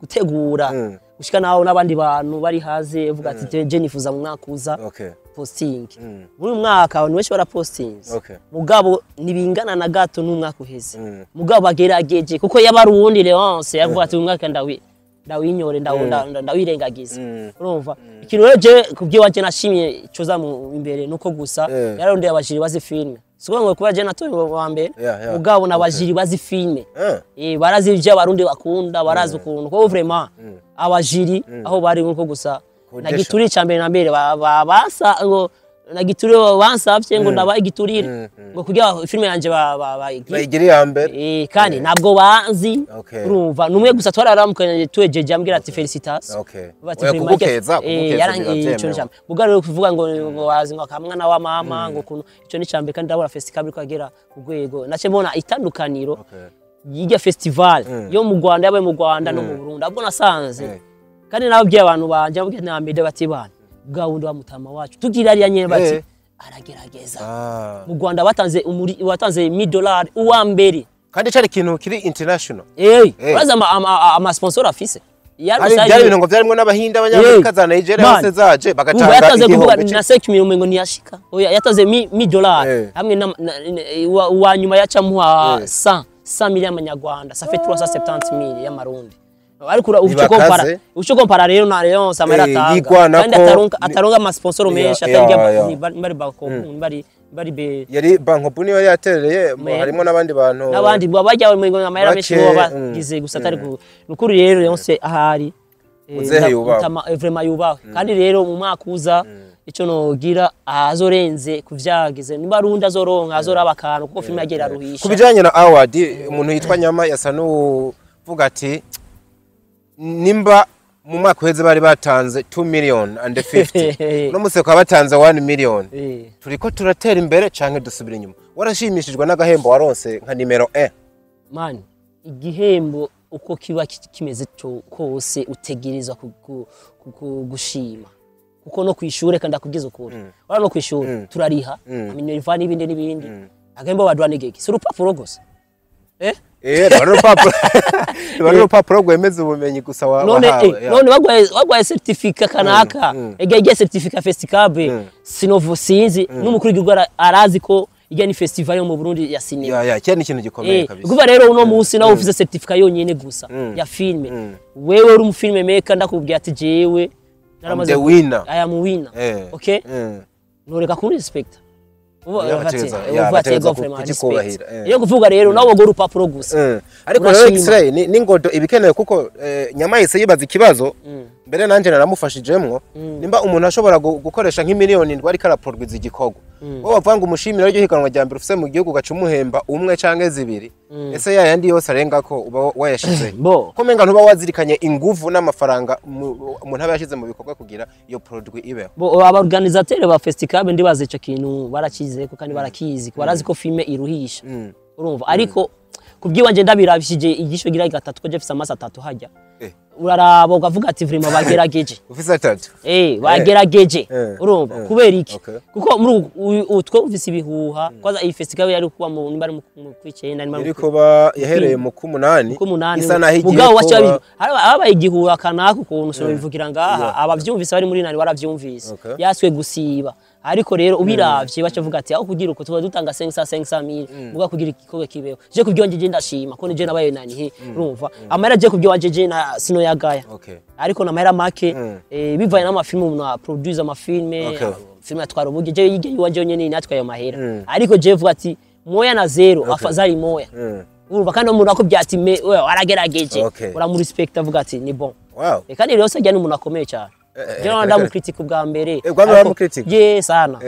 Speaker 1: gutegura gushika naho nabandi bantu bari haze uvuga ati je nifuza mu mwaka uza posting. Muri mwaka abantu benshi bara postings mugabo nibingana na gato n'umwaka uheze mugabo bagerageje kuko yabarundi Leonce yavuga ati umwaka ndawinyore ndawirengagiza urumva ikintu rero je kubyiwanje nashimye coza mu imbere nuko gusa yararondeye abajiri bazi filme. Siko ngo kuba je natoye wa mbere mugabo nabajiri bazi filme barazi ivyo abarundi bakunda barazi ukuntu ko vraiment abajiri aho bari nkuko gusa na gituri ca mbere na mbere basa ngo na gituri bansavye ngo ndaba igiturire ngo kugira filme yanje
Speaker 2: bayigire ya mbere
Speaker 1: kandi ntabwo banzi urumva numwe gusa twararamukanye twejeje ambwira ati félicitations
Speaker 2: kugukeza
Speaker 1: kugukeza mugabo rero kuvuga ngo wazi ngo akamwana wa mama ngo kuntu ico ni ca mbere kandi ndabona festival ko agera ku rwego nace mbona itandukaniro y'irya festival yo mu Rwanda yabaye mu Rwanda no mu Burundi abwo nasanze kandi nababwiye abantu banje ababwiye na mbere bati bana bwa wundi wa mutama wacu tugira ari nyene bati aragerageza mu Rwanda batanze batanze $1000 uwa mbere
Speaker 2: kandi cari kintu kiri international
Speaker 1: uraza ama sponsor afise
Speaker 2: yari ibintu ngo byarimo n'abahinda abanyamerika za Nigeria hose zaje bagatanga
Speaker 1: igihombo na 5 million ngo ntiyashika oya yatanze $1000 hamwe na wa nyuma yacamuha 100 million y'amanyarwanda ça fait 370 000 y'amarundi. Ariko uco kompara rero na Leonce amara atanga kandi ataronka ama sponsor menshi atarya bari bakopu bari be
Speaker 2: yari banko niyo yaterereye harimo nabandi bantu
Speaker 1: nabandi bajya mu amahera menshi bo bagize gusa atari nukuri rero Leonce ahari vraiment yubawe kandi rero mu mwaka uza ico nogira azorenze kuvyagize niba rundi azoronka azoraba akantu kuko filme yagera ruhisha.
Speaker 2: Kubijanye na award umuntu yitwa Nyama yasa n'uvuga ati nimba mu mwaka uheze bari batanze 2 million and 50 no muse kwa batanze 1 million turiko turatera imbere canke dusubira inyuma. Warashimishijwe n'agahembo waronse nka nimero 1?
Speaker 1: Man igihembo uko kiba kimeze kose utegerezwa gushima kuko no kwishure kandi akubwiza ukuri wala no kwishure turariha amineriva n'ibindi n'ibindi agahembo badwa n'igiki si urupapuro gusa
Speaker 2: Rupapuro rwemeza ubumenyi gusa wahawe.
Speaker 1: None bagwaye certificat kanaka ega ijya certificat Festicab sinovo sinzi n'umukuru w'igihugu arazi ko ijya ni festival yo mu Burundi ya sinema.
Speaker 2: Ya cyane ikintu gikomeye kabisa.
Speaker 1: Kuva rero uno munsi nawe ufise certificat yonyene gusa ya filme. Wewe uri mu filme maker ndakubwiye ati jewe naramaze
Speaker 2: the winner.
Speaker 1: I am winner. Okay? Noreka ku respect. Iyo kuvuga rero nawe go urupapuro gusa.
Speaker 2: Ariko rero X-Ray ni ngodo ibikenewe kuko Nyama yise yibaza ikibazo mbere nanje naramufashijemwo nimba umuntu ashobora gukoresha nk'imiliyoni ndwi ariko araporwiza igikorwa wowe bavuga ngo umushimira ryo higanwa rya mbere ufise mu gihugu gaca umuhemba umwe canke zibiri ese yayandi yose arenga ko uba wayashize ko menga ntuba wazirikanye inguvu n'amafaranga umuntu aba yashize mu bikorwa kugira iyo produit ibeho.
Speaker 1: Bo aba organisateur ba Festicab ndibaza ico kintu barakize ko kandi barakizi barazi ko filme iruhisha urumva ariko Kubyiwanje ndabirabishije igisho gira gatatu, ko je mfise amaso atatu hajya. Uraraba ukavuga ati vraiment bagerageje.
Speaker 2: Ufise atatu.
Speaker 1: Bagerageje. Urumva kubera iki?
Speaker 2: Okay.
Speaker 1: Kuko muri utwo ufise ibihuha, kwaza iyi festival yari kuba mu nimba ari mu kwicenda, nimba ari
Speaker 2: iri kuba yahereye mu kumunani,
Speaker 1: kumunani,
Speaker 2: isa naho igiye
Speaker 1: mugabo wacha
Speaker 2: kuba.
Speaker 1: habaye igihuha kanaka ukuntu sinobivugira ngaha, abavyumvise bari muri nani waravyumvise. Yaswe gusiba, ariko rero ubiravye baca vuga ati aho kugira uko tuba dutanga 500 500 mille, muga kugira igikorwa kibeho. Je kubyonje je ndashima ko nije nabaye nani he, urumva amahera je kubyonje je na sino yagaya. Ariko namahera make, bivanye n'amafilme umuntu aproduce, amafilme, filme atwara uburyo. Je yige iwanje nyene natwaye amahera, ariko je vuga ati moya na zero afazali moya. Urumva kandi umuntu akubwira ati me wewe waragerageje, uramurespect, avuga ati ni bon. Kandi rero sajya ni umuntu akomeye cyane. Je ndamukritika ubwa mbere.
Speaker 2: Ubwa mbere waramukritika?
Speaker 1: Ye sana.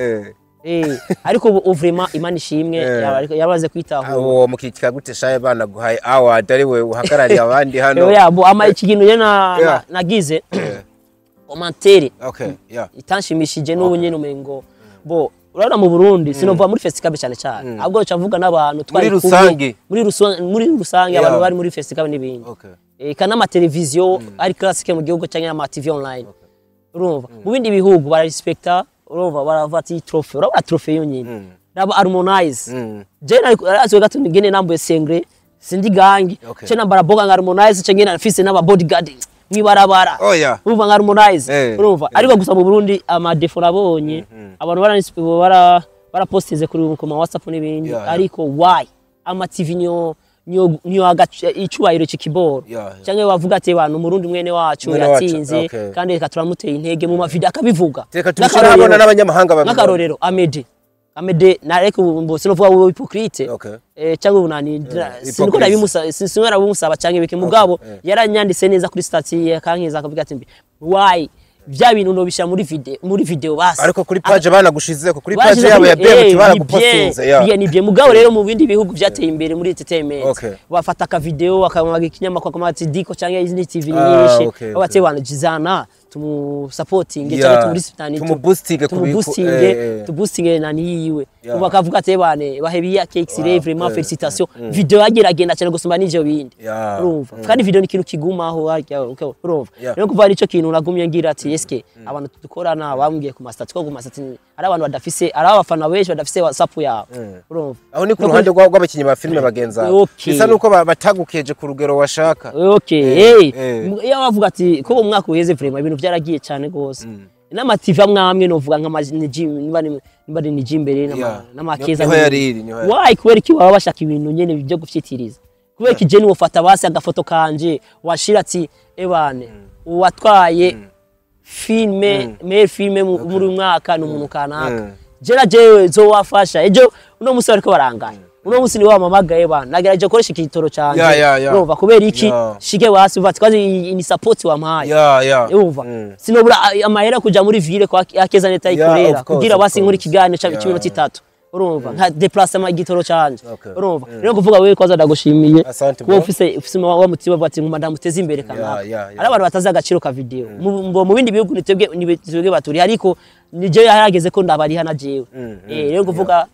Speaker 1: Ariko ubu vraiment Imana ishimwe, yarabaze kwitahura.
Speaker 2: Uwo mukritika gute shaye bana guhaye award ari we uhagarariye abandi hano?
Speaker 1: Oya, bo ama iki kintu je nagize commentaire
Speaker 2: Okay, yeah.
Speaker 1: itanshimishije n'ubu nyene, umengo bo urabona mu Burundi sinova muri festival cyane cyane, ahubwo cavuga n'abantu twari
Speaker 2: Muri
Speaker 1: kumwe,
Speaker 2: rusange.
Speaker 1: muri rusange, abantu bari muri festival n'ibindi, kana amateleviziyo ari classique mu gihugu cyangwa ama TV online. Urumva mu bindi bihugu bararespecta, urumva baravuga ati trophée, urabona trophée yonyine raba Harmonize. Je nari gato ngene nambuye sengre sindi gangi, ce nambara boga nka Harmonize, ce ngene nafise n'aba bodyguard mwibarabara.
Speaker 2: Oh yeah.
Speaker 1: Urumva nka Harmonize. Urumva ariko gusa mu Burundi ama défaut nabonye, abantu bara barapostize kuri ku ma WhatsApp n'ibindi, ariko why ama TV niyo icubahiro c'ikiboro, cyangwa bavuga ati bantu Murundi mwene wacu
Speaker 2: Mwene wacu,
Speaker 1: yatsinze, kandi reka turamuteye intege mu mavideo akabivuga.
Speaker 2: Reka tubishyire ahabona n'abanyamahanga babibona.
Speaker 1: Nk'akarorero Amede nareko mbo sinovuga wowe hypocrite, cyangwa ubunani siniko
Speaker 2: Hypocrite.
Speaker 1: nabimusa, siniko nabimusaba cyangwa ibiki, mugabo yaranyanditse neza kuri statut ye, kankiza akavuga ati why bya bintu nobishyira muri video basi.
Speaker 2: Ariko kuri page banagushizeko, kuri page
Speaker 1: Bashize
Speaker 2: yabo ya BMT, baragupostinze, yeah.
Speaker 1: Bien, ni bien. Mugabo rero mu bindi bihugu byateye imbere muri entertainment, bafata aka video bakamaga ikinyamakuru, bakamaga ati diko cyangwa izindi TV nyinshi, bati bana jizana tumusupporting cyangwa tumurisitani,
Speaker 2: Tumuboostinge
Speaker 1: tumuboostinge, tuboostinge nani yiwe. Bakavuga ati bane bahebiya cakes, vraiment félicitations, video yageragenda cyane gusumba n'ivyo bindi. Urumva kandi video ni ikintu kigumaho harya, okay, urumva rero kuva arico kintu nagumye ngira ati eske abantu dukorana bambwiye ku mastat, ko ku mastat ari abantu badafise, ari abafana benshi badafise WhatsApp yabo, urumva.
Speaker 2: Aho ni ku ruhande rw'abakinyi ba filime bagenzi bawe. Bisa nuko batagukeje ku rugero washaka.
Speaker 1: Okay, iyo bavuga ati ko mu mwaka uheze vraiment ibintu byaragiye cyane gose, n'ama TV amwe amwe novuga nka nimba ari Niji imbere n'amakeza.
Speaker 2: Niho yari iri, niho yari.
Speaker 1: Why, kubera iki baba bashaka ibintu nyene byo gufyitiriza? Kubera iki je niwofata basi agafoto kanje washira ati ebane uwatwaye filme, meilleur film muri uyu mwaka ni umuntu kanaka? Jera jewe zowafasha ejo, uno musi bariko barangaye, uno musi ni wamamagaye bana nagerageje gukoresha igitoro canje. Urumva kubera iki? Shige wasi uva ati kwazi iyi ni support wampaye. Urumva sinobura amahera kuja muri ville kwa akeza neta ikorera
Speaker 2: Of course,
Speaker 1: kugira
Speaker 2: of
Speaker 1: basi nkora
Speaker 2: course.
Speaker 1: ikiganiro ca cy'iminota 3, urumva nka déplacement igitoro canje. Urumva rero kuvuga wewe kwaza ndagushimiye
Speaker 2: Asante,
Speaker 1: kuba
Speaker 2: bro.
Speaker 1: ufise wa mutima uvuga ati nguma ndamuteze imbere kanaka. Ari abantu batazi agaciro ka video mu bindi bihugu, nitwebwe baturi, ariko nije yarageze ko ndabariha na jewe. Rero kuvuga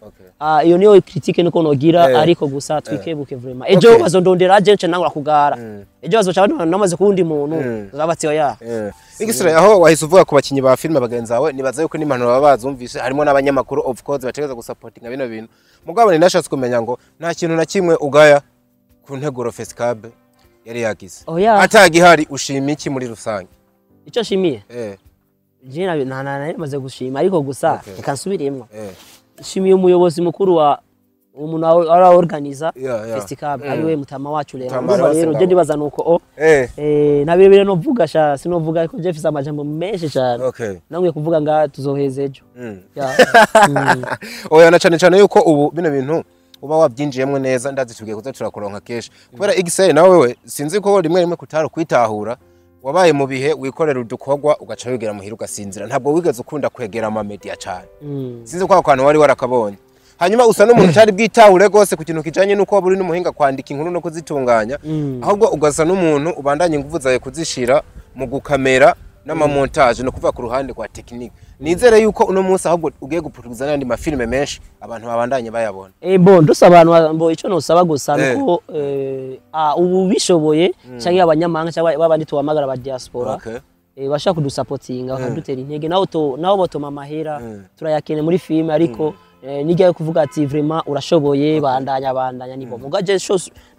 Speaker 1: iyo niyo critique niko nogira, ariko gusa twikebuke vraiment, ejo bazondondera je nce nangura kugara, ejo bazoca namaze kuwundi muntu zabati oya.
Speaker 2: Igisore aho wahise uvuga ku bakinyi ba filime bagenzi bawe, nibaza yuko n'impanuro baba bazumvise, harimo n'abanyamakuru of course bategereza gusapotinga bino bintu. Mugabo ni nashatse kumenya ngo nta kintu na kimwe ugaya ku nteguro Fescab yari yagize?
Speaker 1: Oya.
Speaker 2: Atagihari ushima iki muri rusange?
Speaker 1: Icyo nshimiye, je na namaze gushima, ariko gusa reka nsubiremwo. Nshimiye umuyobozi mukuru wa umuntu ara organiza Festicab, ariwe mutama wacu rero.
Speaker 2: Mutama
Speaker 1: Urumva
Speaker 2: Leon
Speaker 1: rero je
Speaker 2: Sengabo.
Speaker 1: ndibaza nuko o nabirebire novuga sha sinovuga ko je mfise amajambo menshi cyane. Nangwiye kuvuga nga tuzoheza ejo. Ya.
Speaker 2: Oya, na cane cane yuko ubu bino bintu uba wabyinjiyemwo neza, ndazi tugiye kuza turakuronka kenshi kubera Excel nawe wewe sinzi ko rimwe rimwe kutari kwitahura, wabaye mu bihe wikorera udukorwa ugaca wigera muhira ugasinzira, ntabwo wigeze ukunda kwegera ama media cane. Sinzi ko ako kantu wari warakabonye. Hanyuma usa n'umuntu utari bwitahure rwose ku kintu kijanye n'uko waba uri n'umuhinga kwandika inkuru no kuzitunganya, ahubwo ugasa n'umuntu ubandanya inguvu zawe kuzishira mu gukamera n'amamontage, no kuva ku ruhande kwa technique. Nizere yuko uno munsi ahubwo ugiye guproduza n'andi mafilme menshi, abantu babandanye bayabona.
Speaker 1: Bon, ndose abantu mbo ico nosaba gusa nuko ubu bishoboye canke abanyamahanga cyangwa babandi tuhamagara ba diaspora bashaka kudusapotinga bakadutera intege, naho naho botoma amahera turayakene muri filme, ariko nijya kuvuga ati vraiment urashoboye, bandanya bandanya nibo muga je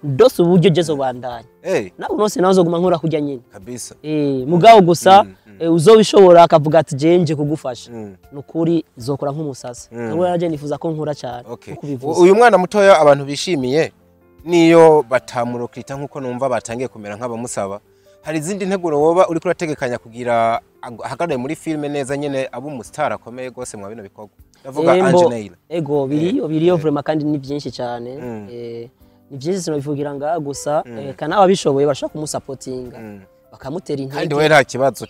Speaker 1: ndose uburyo je zo bandanya nawe nose nazo guma nkora kujya nyine
Speaker 2: kabisa.
Speaker 1: Mugabo gusa uzobishobora akavuga ati je nje kugufasha, nukuri zokora nk'umusasa. Nawe naje nifuza ko nkora cyane
Speaker 2: kubivuza. Uyu mwana mutoya abantu bishimiye niyo batamurokita nkuko numva batangiye kumera nk'abamusaba, hari izindi nteguro woba uri kurategekanya kugira ahagarare muri filme neza nyene abo umustar akomeye gose mwa bino bikorwa? Ndavuga Ange Neila.
Speaker 1: Ego biriyo vraiment kandi ni byinshi cyane. Ni byinshi sinobivugira nga gusa kana ababishoboye bashaka kumusapotinga bakamutera intege.
Speaker 2: Kandi we nta kibazo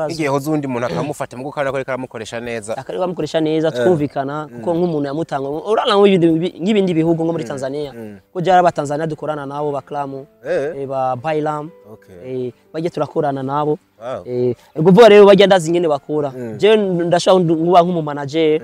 Speaker 2: igihe hoze undi muntu akamufata mugo kandi akora karamukoresha neza,
Speaker 1: akareba bamukoresha neza twumvikana, kuko nk'umuntu yamutanga urana nk'ibindi bihugu nko muri Tanzania ko byara aba Tanzania dukorana nabo ba Klamu ba Bailam bajye turakorana nabo. Ubwo rero bajya ndazi ngene bakora, je ndashaka nkuba nk'umu manager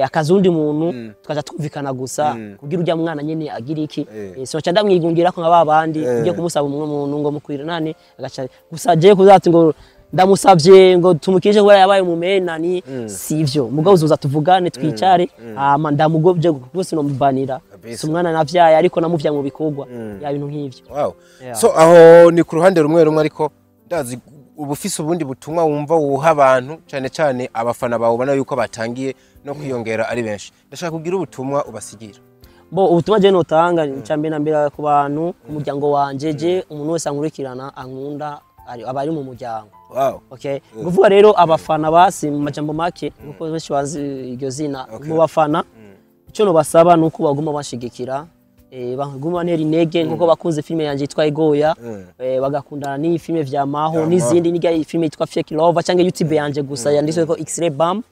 Speaker 1: akazundi muntu tukaja twumvikana gusa kugira ujya mwana nyene agira iki, so ndamwigungira ko nka babandi ugiye kumusaba umuntu ngo mukwira nane agaca gusa je kuzati ngo ndamusavye ngo tumukije kuba yabaye umumenani, sivyo mugabo uzoza tuvugane twicare hama ndamugobye rwose no mubanira si umwana navyaye ariko namuvya mu bikorwa ya bintu nk'ivyo.
Speaker 2: Wow. So aho ni ku ruhande rumwe rumwe, ariko ndazi ubufise ubundi butumwa wumva wuha abantu cyane cyane abafana bawe ubona yuko batangiye no kwiyongera ari benshi, ndashaka kugira ubutumwa ubasigira.
Speaker 1: Bo ubutumwa je notanga cyambe na mbere ku bantu umuryango wanje, je umuntu wese ankurikirana ankunda abari mu muryango.
Speaker 2: Wow.
Speaker 1: Okay. Nguvuga rero abafana basi mu majambo make kuko benshi bazi iryo zina, mu bafana ico no basaba nuko baguma bashigikira, baguma ntera intege nkuko bakunze filme yanje yitwa Igoya, bagakundana n'iyi filme vya Maho n'izindi, n'iga filme yitwa Fake Love cyangwa YouTube yanje gusa yanditswe ko X-Ray Bam.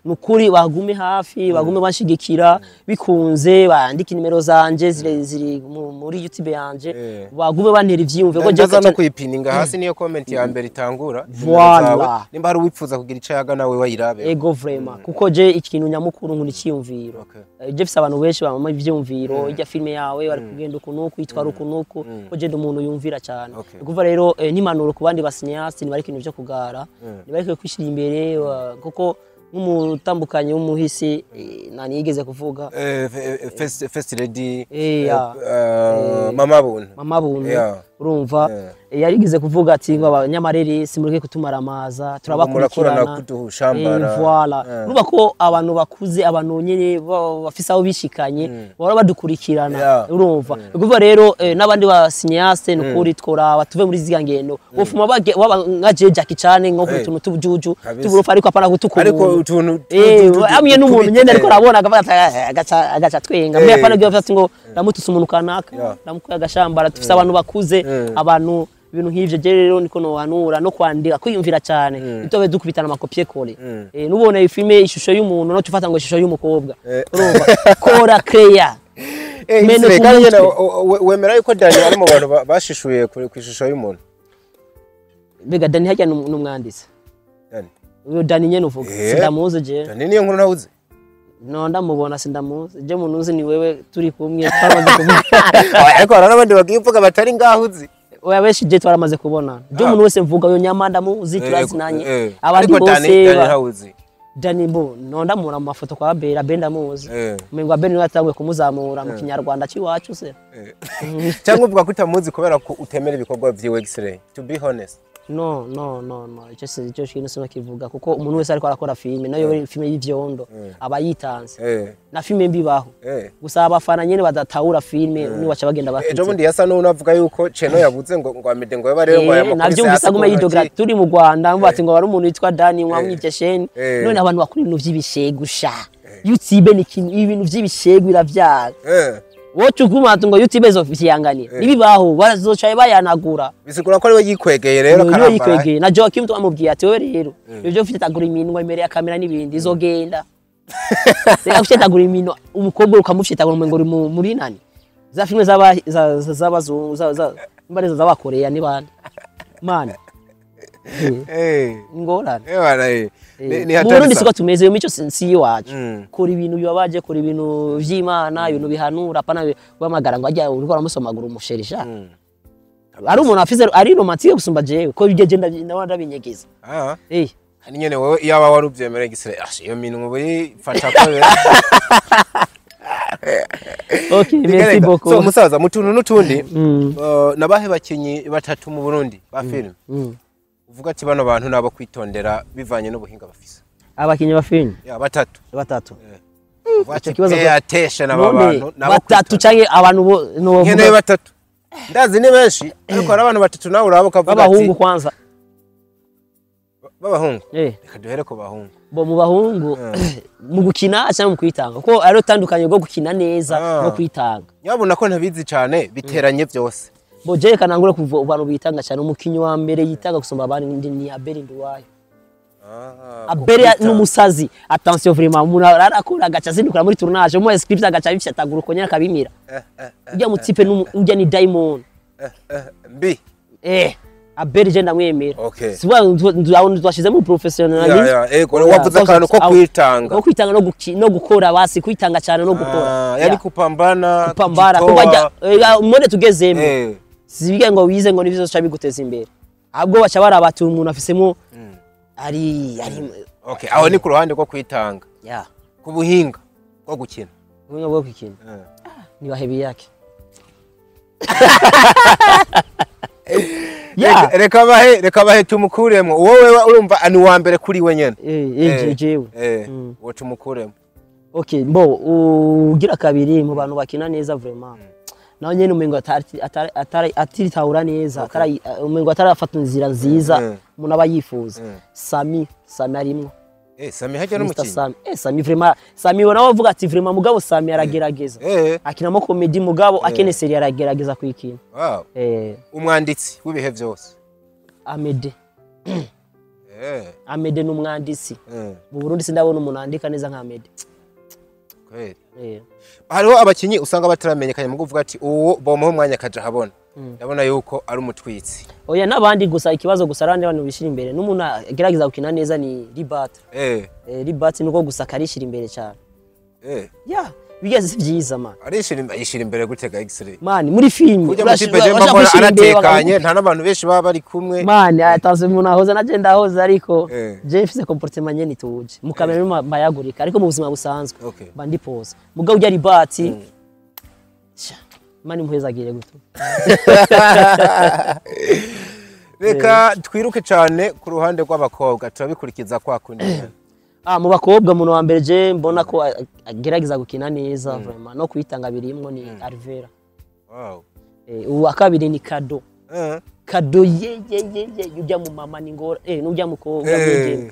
Speaker 1: Nukuri bagume hafi, bagume bashigikira bikunze, bandika nimero zanje ziri muri YouTube yanje, bagume bantera ivyiyumve
Speaker 2: ko je no kuyipininga hasi niyo comment ya mbere itangura.
Speaker 1: Voilà.
Speaker 2: Nimba hari uwipfuza kugira ico yaga nawe wayirabe.
Speaker 1: Ego vraiment kuko je ikintu nyamukuru nkuri cyiyumviro. Je fise abantu benshi bamama ivyiyumviro ijya filme yawe bari kugenda ukunuku itwara ukunuku, ko je umuntu yumvira cyane. Kuva rero n'impanuro ku bandi basinyasi ni bari kintu byo kugara, ni bari kwishira imbere kuko nk'umutambukanye w'umuhisi nani yigeze kuvuga
Speaker 2: first lady mama buntu,
Speaker 1: urumva yarigeze kuvuga ati ngo abanyamarere simureke kutumaramaza turabakurikirana. Voilà. Urumva ko abantu bakuze abantu nyene bafise aho bishikanye bahora badukurikirana, urumva. Kuvuga rero n'abandi ba cinéaste nukuri tworaba tuve muri ziga ngendo bofuma baba nka je Jackie Chan nko kutuntu tubujuju tuburofa, ariko apana gutukura
Speaker 2: ariko utuntu
Speaker 1: amye n'umuntu nyene ariko arabona agaca twenga mbe apana giye afata ngo ndamutuse umuntu kanaka ndamukuye agashambara. Tufise abantu bakuze abantu ibintu nk'ivyo je rero niko no hanura no kwandika kwiyumvira cyane itobe dukubitana amakopie kole. Nubona ifilme ishusho y'umuntu no tufata ngo ishusho y'umukobwa, urumva kora creya.
Speaker 2: Wemera yuko Dani ari mu bantu bashishuye ku ishusho y'umuntu?
Speaker 1: Mbega Dani hajya n'umwanditsi
Speaker 2: Dani
Speaker 1: uyo Dani nyene uvuga sindamuzi je.
Speaker 2: Dani niyo nkuru nawuzi?
Speaker 1: No ndamubona sindamuzi je, muntu uzi ni wewe turi kumwe twamaze kubona.
Speaker 2: Ariko hari n'abandi bagiye uvuga batari ngaho uzi.
Speaker 1: Oya benshi je twaramaze kubona. Je umuntu wese mvuga uyo nyamanda muzi turazinanye. Abandi bose
Speaker 2: Dani
Speaker 1: Dani bo no ndamubona mu mafoto kwa Bera Benda muzi. Umengo Benda niwe yatanguye kumuzamura mu kinyarwanda ciwacu se.
Speaker 2: Cyangwa uvuga ko utamuzi kubera ko utemera ibikorwa vyiwe X-Ray, to be honest.
Speaker 1: No ico cyo kintu sinakivuga kuko umuntu wese ariko arakora filme nayo filme y'ivyondo aba yitanze na filme mbibaho gusa abafana nyene badatahura filme ni wacha bagenda bafite.
Speaker 2: Ejo bundi yasa n'unavuga yuko Cheno yabuze ngo amede ngo yaba rero ngo yamukoze
Speaker 1: navyumvise aguma yidogra turi mu Rwanda mvuga ngo bari umuntu witwa Dani mwamwivye sheni none abantu bakora ibintu vy'ibishegusha YouTube ni ibintu vy'ibishegu iravyara wocu guma ngo YouTube zo vyanganira nibibaho barazocaye bayanagura
Speaker 2: bisigura ko ari we yikwegeye rero karamba
Speaker 1: yikwegeye na Joaquim twamubwiye ati wewe rero ibyo ufite tagura iminwa imbere ya kamera n'ibindi izogenda reka ufite iminwa umukobwa ukamufite ngo uri muri nani za filme z'abazungu za mbare z'abakoreya ni bande man Ingorane.
Speaker 2: Bana ni
Speaker 1: Mu
Speaker 2: hatari
Speaker 1: Burundi
Speaker 2: sana.
Speaker 1: siko tumeze, iyo mico si iwacu. Kora ibintu bibabaje, kora ibintu vy'Imana, ibintu bihanura, apana guhamagara ngo ajya uriko uramusomagura umusherisha. Ari umuntu afise ari romantique gusumba jewe, ko ibyo je ndabona ndabinyegeza.
Speaker 2: Hani nyene wewe iyaba wari uvyemera gisire, iyo minwe ubu ifata ko.
Speaker 1: Okay, merci beaucoup.
Speaker 2: So musaza, mu tuntu n'utundi, nabahe bakinyi batatu mu Burundi ba film uvuga ati bano bantu nabo kwitondera bivanye n'ubuhinga bafise?
Speaker 1: Abakinyi ba film?
Speaker 2: Ya, batatu.
Speaker 1: Batatu.
Speaker 2: Uvuga ati
Speaker 1: Ico kibazo
Speaker 2: pay attention, aba
Speaker 1: None,
Speaker 2: bantu nabo
Speaker 1: batatu
Speaker 2: kwitondera.
Speaker 1: Canke abantu bo no
Speaker 2: Nkeneye batatu, ndazi ni benshi, ariko hari abantu batatu nawe uraba ukavuga ati
Speaker 1: b'abahungu kwanza.
Speaker 2: B'abahungu. Reka duhere ku bahungu.
Speaker 1: Bo mu bahungu, mu gukina cyangwa mu kwitanga? Kuko ari utandukanye rwo gukina neza no kwitanga.
Speaker 2: Nyabona ko ntabizi cyane, biteranye byose.
Speaker 1: Bo je reka nangure kuva abantu bitanga cyane. Umukinyi wa mbere yitanga gusumba abandi ni Abel Nduwayo. Abel
Speaker 2: Kwitanga.
Speaker 1: N'umusazi, attention, vraiment, umuntu arakora agaca azindukira muri tournage, mu script agaca abifyatagura uko nyene akabimira. Ujya mu type ujya ni diamond.
Speaker 2: Mbi.
Speaker 1: Abel je ndamwemera. Siba twashizemo professionalism.
Speaker 2: Ya, ego, wavuze akantu ko kwitanga.
Speaker 1: Ko kwitanga no gukora, basi kwitanga cyane no gukora.
Speaker 2: Yani kupambana.
Speaker 1: Kupambana,
Speaker 2: kujitoa.
Speaker 1: Kuko mode tugezemo sibige ngo wize ngo nivyo bizoca biguteza imbere, ahubwo baca baraba ati umuntu afisemo ari
Speaker 2: Okay, aho ni ku ruhande rwo kwitanga. Ku buhinga bwo gukina?
Speaker 1: Ubuhinga bwo gukina ni bahebi yake.
Speaker 2: Reka bahe tumukuremo. Wowe urumva ni uwa mbere kuri we nyene.
Speaker 1: Jewe.
Speaker 2: Uwo tumukuremo.
Speaker 1: Okay, mbo ugira kabiri mu bantu bakina neza vraiment, nawe nyene umengo atiritahura neza, umengo atarafata inzira nziza umuntu aba yifuza. Sami arimwo.
Speaker 2: Sami hajya
Speaker 1: Mr.
Speaker 2: n'umukinyi.
Speaker 1: Sami, Sami vraiment, Sami nawe avuga ati vraiment, mugabo Sami aragerageza. Akinamo comedy, mugabo akene seri aragerageza kuyikina.
Speaker 2: Umwanditsi w'ibihe byose?
Speaker 1: Amede. Amede ni umwanditsi. Mu Burundi sindabona umuntu andika neza nka Amede.
Speaker 2: Kweli. Hariho abakinyi usanga bataramenyekanye, mu kuvuga ati uwo bomuha umwanya akaja habona. Ndabona yuko ari umutwitsi.
Speaker 1: Oya, n'abandi gusa, ikibazo gusa abandi bantu bishira imbere, n'umuntu agerageza gukina neza ni Ribat. Ribat nuko gusa akarishira imbere cyane. Ya, bigeze si byiza, man.
Speaker 2: Arishira imbere, yishira imbere gutega X-ray?
Speaker 1: Man, muri film
Speaker 2: Kurya mutipe je
Speaker 1: urashaka
Speaker 2: mbona
Speaker 1: kwishira imbere
Speaker 2: aratekanye, nta n'abantu benshi baba bari kumwe.
Speaker 1: Man, atanze umuntu ahoza na je ndahoza, ariko je mfise comportement nyene ituje. Mu kamera mbayagurika, ariko mu buzima busanzwe mba ndi pose. Mugabo ujya Ribat, sha, man, muhezagire guto.
Speaker 2: Reka twiruke cyane ku ruhande rw'abakobwa, turabikurikiza kwa kundi nyene.
Speaker 1: Ah, mu bakobwa, umuntu wa mbere je mbona ko agerageza gukina neza vraiment no kwitanga birimwo ni Alvera. Uwa kabiri ni Kado. Kado, ye ye ye ye, ujya mu mama ni ngora, nujya mu kobwa mwigeme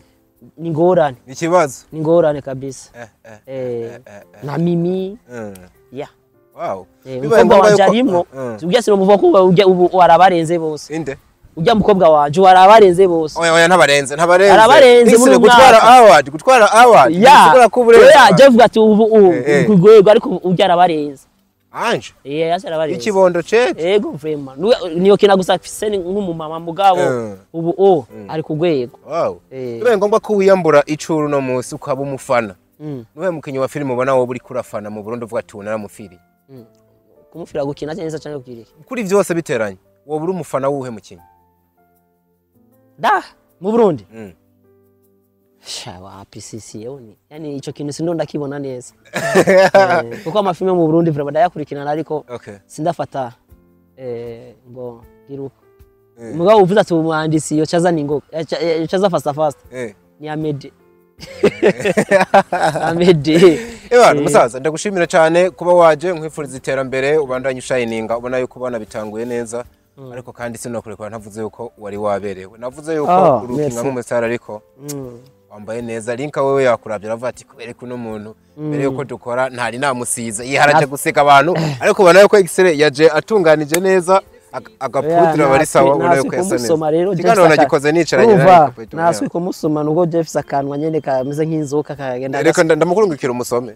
Speaker 1: ni ngorane.
Speaker 2: Ikibazo.
Speaker 1: Ni ngorane kabisa. Na Mimi. Ya.
Speaker 2: Bibaye
Speaker 1: Umukobwa
Speaker 2: ngombwa
Speaker 1: wanje
Speaker 2: yuko
Speaker 1: arimwo. Ujya sinomuvuga ko ujya ubu arabarenze bose.
Speaker 2: Inde?
Speaker 1: Ujya mukobwa wanje warabarenze bose.
Speaker 2: Oya, oya, ntabarenze, ntabarenze.
Speaker 1: Arabarenze muri
Speaker 2: Ese
Speaker 1: uyu
Speaker 2: gutwara
Speaker 1: mwaka.
Speaker 2: award, gutwara award bisigura ko uburenze
Speaker 1: Oya,
Speaker 2: abantu.
Speaker 1: je vuga ati ubu ku rwego, ariko ujya arabarenze.
Speaker 2: Anje?
Speaker 1: Yasi arabarenze.
Speaker 2: Ikibondo cece.
Speaker 1: Ego, vraiment. Niyo kina gusa afise ni nk'umumama, mugabo ubu o ari ku rwego.
Speaker 2: Bibaye ngombwa ko wiyambura icuru no munsi ukaba umufana, nuhe mukinyi wa filime ubona wowe uriko urafana mu Burundi, uvuga ati ubu naramufiriye?
Speaker 1: Kumufira gukina neza cyangwa kugirira?
Speaker 2: Kuri vyose biteranye, wowe uri umufana w'uwuhe mukinyi?
Speaker 1: Da, mu Burundi?
Speaker 2: Mm.
Speaker 1: Sha, wapi, sisi yoni. Yani ico kintu sindo ndakibona neza. Kuko amafilme mu Burundi vraiment ndayakurikirana, ariko sindafata ngo giruko. Mugabo uvuze ati umwanditsi yocaza ni ngo yocaza fasta fasta. Ni Amede. Amede.
Speaker 2: Ebana musaza, ndagushimira cyane kuba waje, nkwifuriza iterambere, ubandanye ushininga, ubona yuko ubona bitanguye neza, ariko kandi sinokurekura ntavuze yuko wari waberewe, navuze yuko urukinga
Speaker 1: Merci.
Speaker 2: nk'umusare, ariko wambaye neza. Linka wewe yakuravye aravuga ati kubereka uno muntu mbere yuko dukora ntari namusize yiharaje guseka abantu, ariko ubona yuko X-ray yaje atunganije neza, agapudra bari sawa, ubona yuko yasa neza.
Speaker 1: Kumusoma rero
Speaker 2: Ikiganiro nagikoze nicaranye
Speaker 1: Urumva,
Speaker 2: nawe Kapeto.
Speaker 1: Naswi kumusoma nubwo Jeff akanwa nyene kameze nk'inzoka kagenda.
Speaker 2: Reka ndamukurungikira umusome.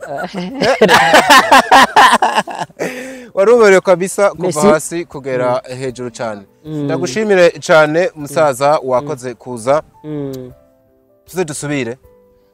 Speaker 2: Waruberewe kabisa kuva
Speaker 1: Merci.
Speaker 2: hasi kugera hejuru cyane. Ndagushimire cyane musaza, wakoze kuza. Tuze dusubire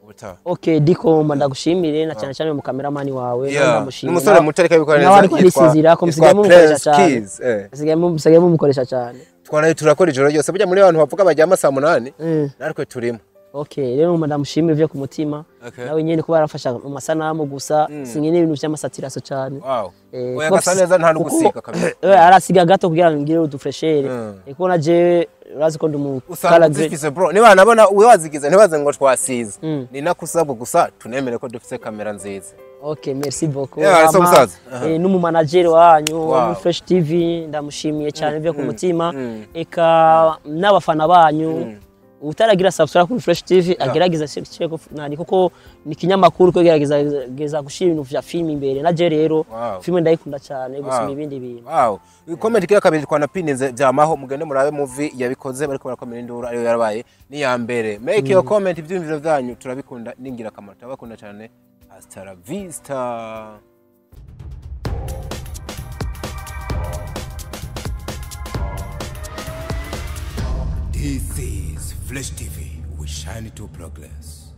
Speaker 2: ubutaha.
Speaker 1: Okay, Dikoma, ndagushimire na cyane cyane mu cameraman wawe.
Speaker 2: Yeah.
Speaker 1: Ndamushimira.
Speaker 2: N'umusore muto ariko abikora
Speaker 1: Nawe
Speaker 2: neza,
Speaker 1: ariko arisinzira ko
Speaker 2: yitwa
Speaker 1: musigaye mumukoresha
Speaker 2: Prince
Speaker 1: cyane.
Speaker 2: Keys, eh.
Speaker 1: Musigaye mumukoresha cyane.
Speaker 2: Twaraye turakora ijoro ryose. Burya muri abantu bavuga baryama saa 8, natwe turimo.
Speaker 1: Okay, rero ndamushimire byo ku mutima. Nawe nyene kuba yarafasha mu masanamu gusa, sinkeneye ibintu by'amasatiraso cyane.
Speaker 2: Oya,
Speaker 1: Kuko
Speaker 2: gasa neza, nta
Speaker 1: kuko
Speaker 2: n'ugusiga kabisa.
Speaker 1: Arasiga gato kugira ngo ngire udufreshere. Kuko na je urazi ko ndi mu
Speaker 2: Usanga
Speaker 1: color grade.
Speaker 2: zifise bro, niba nabona uwe wazigize ntibaze ngo twasize, ni nakusabwa gusa tunemere ko dufise kamera nziza.
Speaker 1: Okay, merci beaucoup.
Speaker 2: Yeah, so
Speaker 1: Hama,
Speaker 2: musaza. Aha.
Speaker 1: N'umumanageri wanyu muri Fresh TV, ndamushimiye cyane byo ku mutima. Eka n'abafana banyu, utaragira subscribe kuri Fresh TV agerageza share nani, kuko ni kinyamakuru ko gerageza gushira ibintu vya film imbere. Na je rero film ndayikunda cyane gusoma ibindi bintu.
Speaker 2: Wow. Comment kira kabiri twanapininze byamaho, mugende murabe movie yabikoze, bariko barakomera induru ariyo yarabaye ni ya mbere. Make your comment, ibyumviro byanyu turabikunda, ningira akamaro, turabakunda cyane. Hasta la vista.
Speaker 3: This is Flash TV. We shine to progress.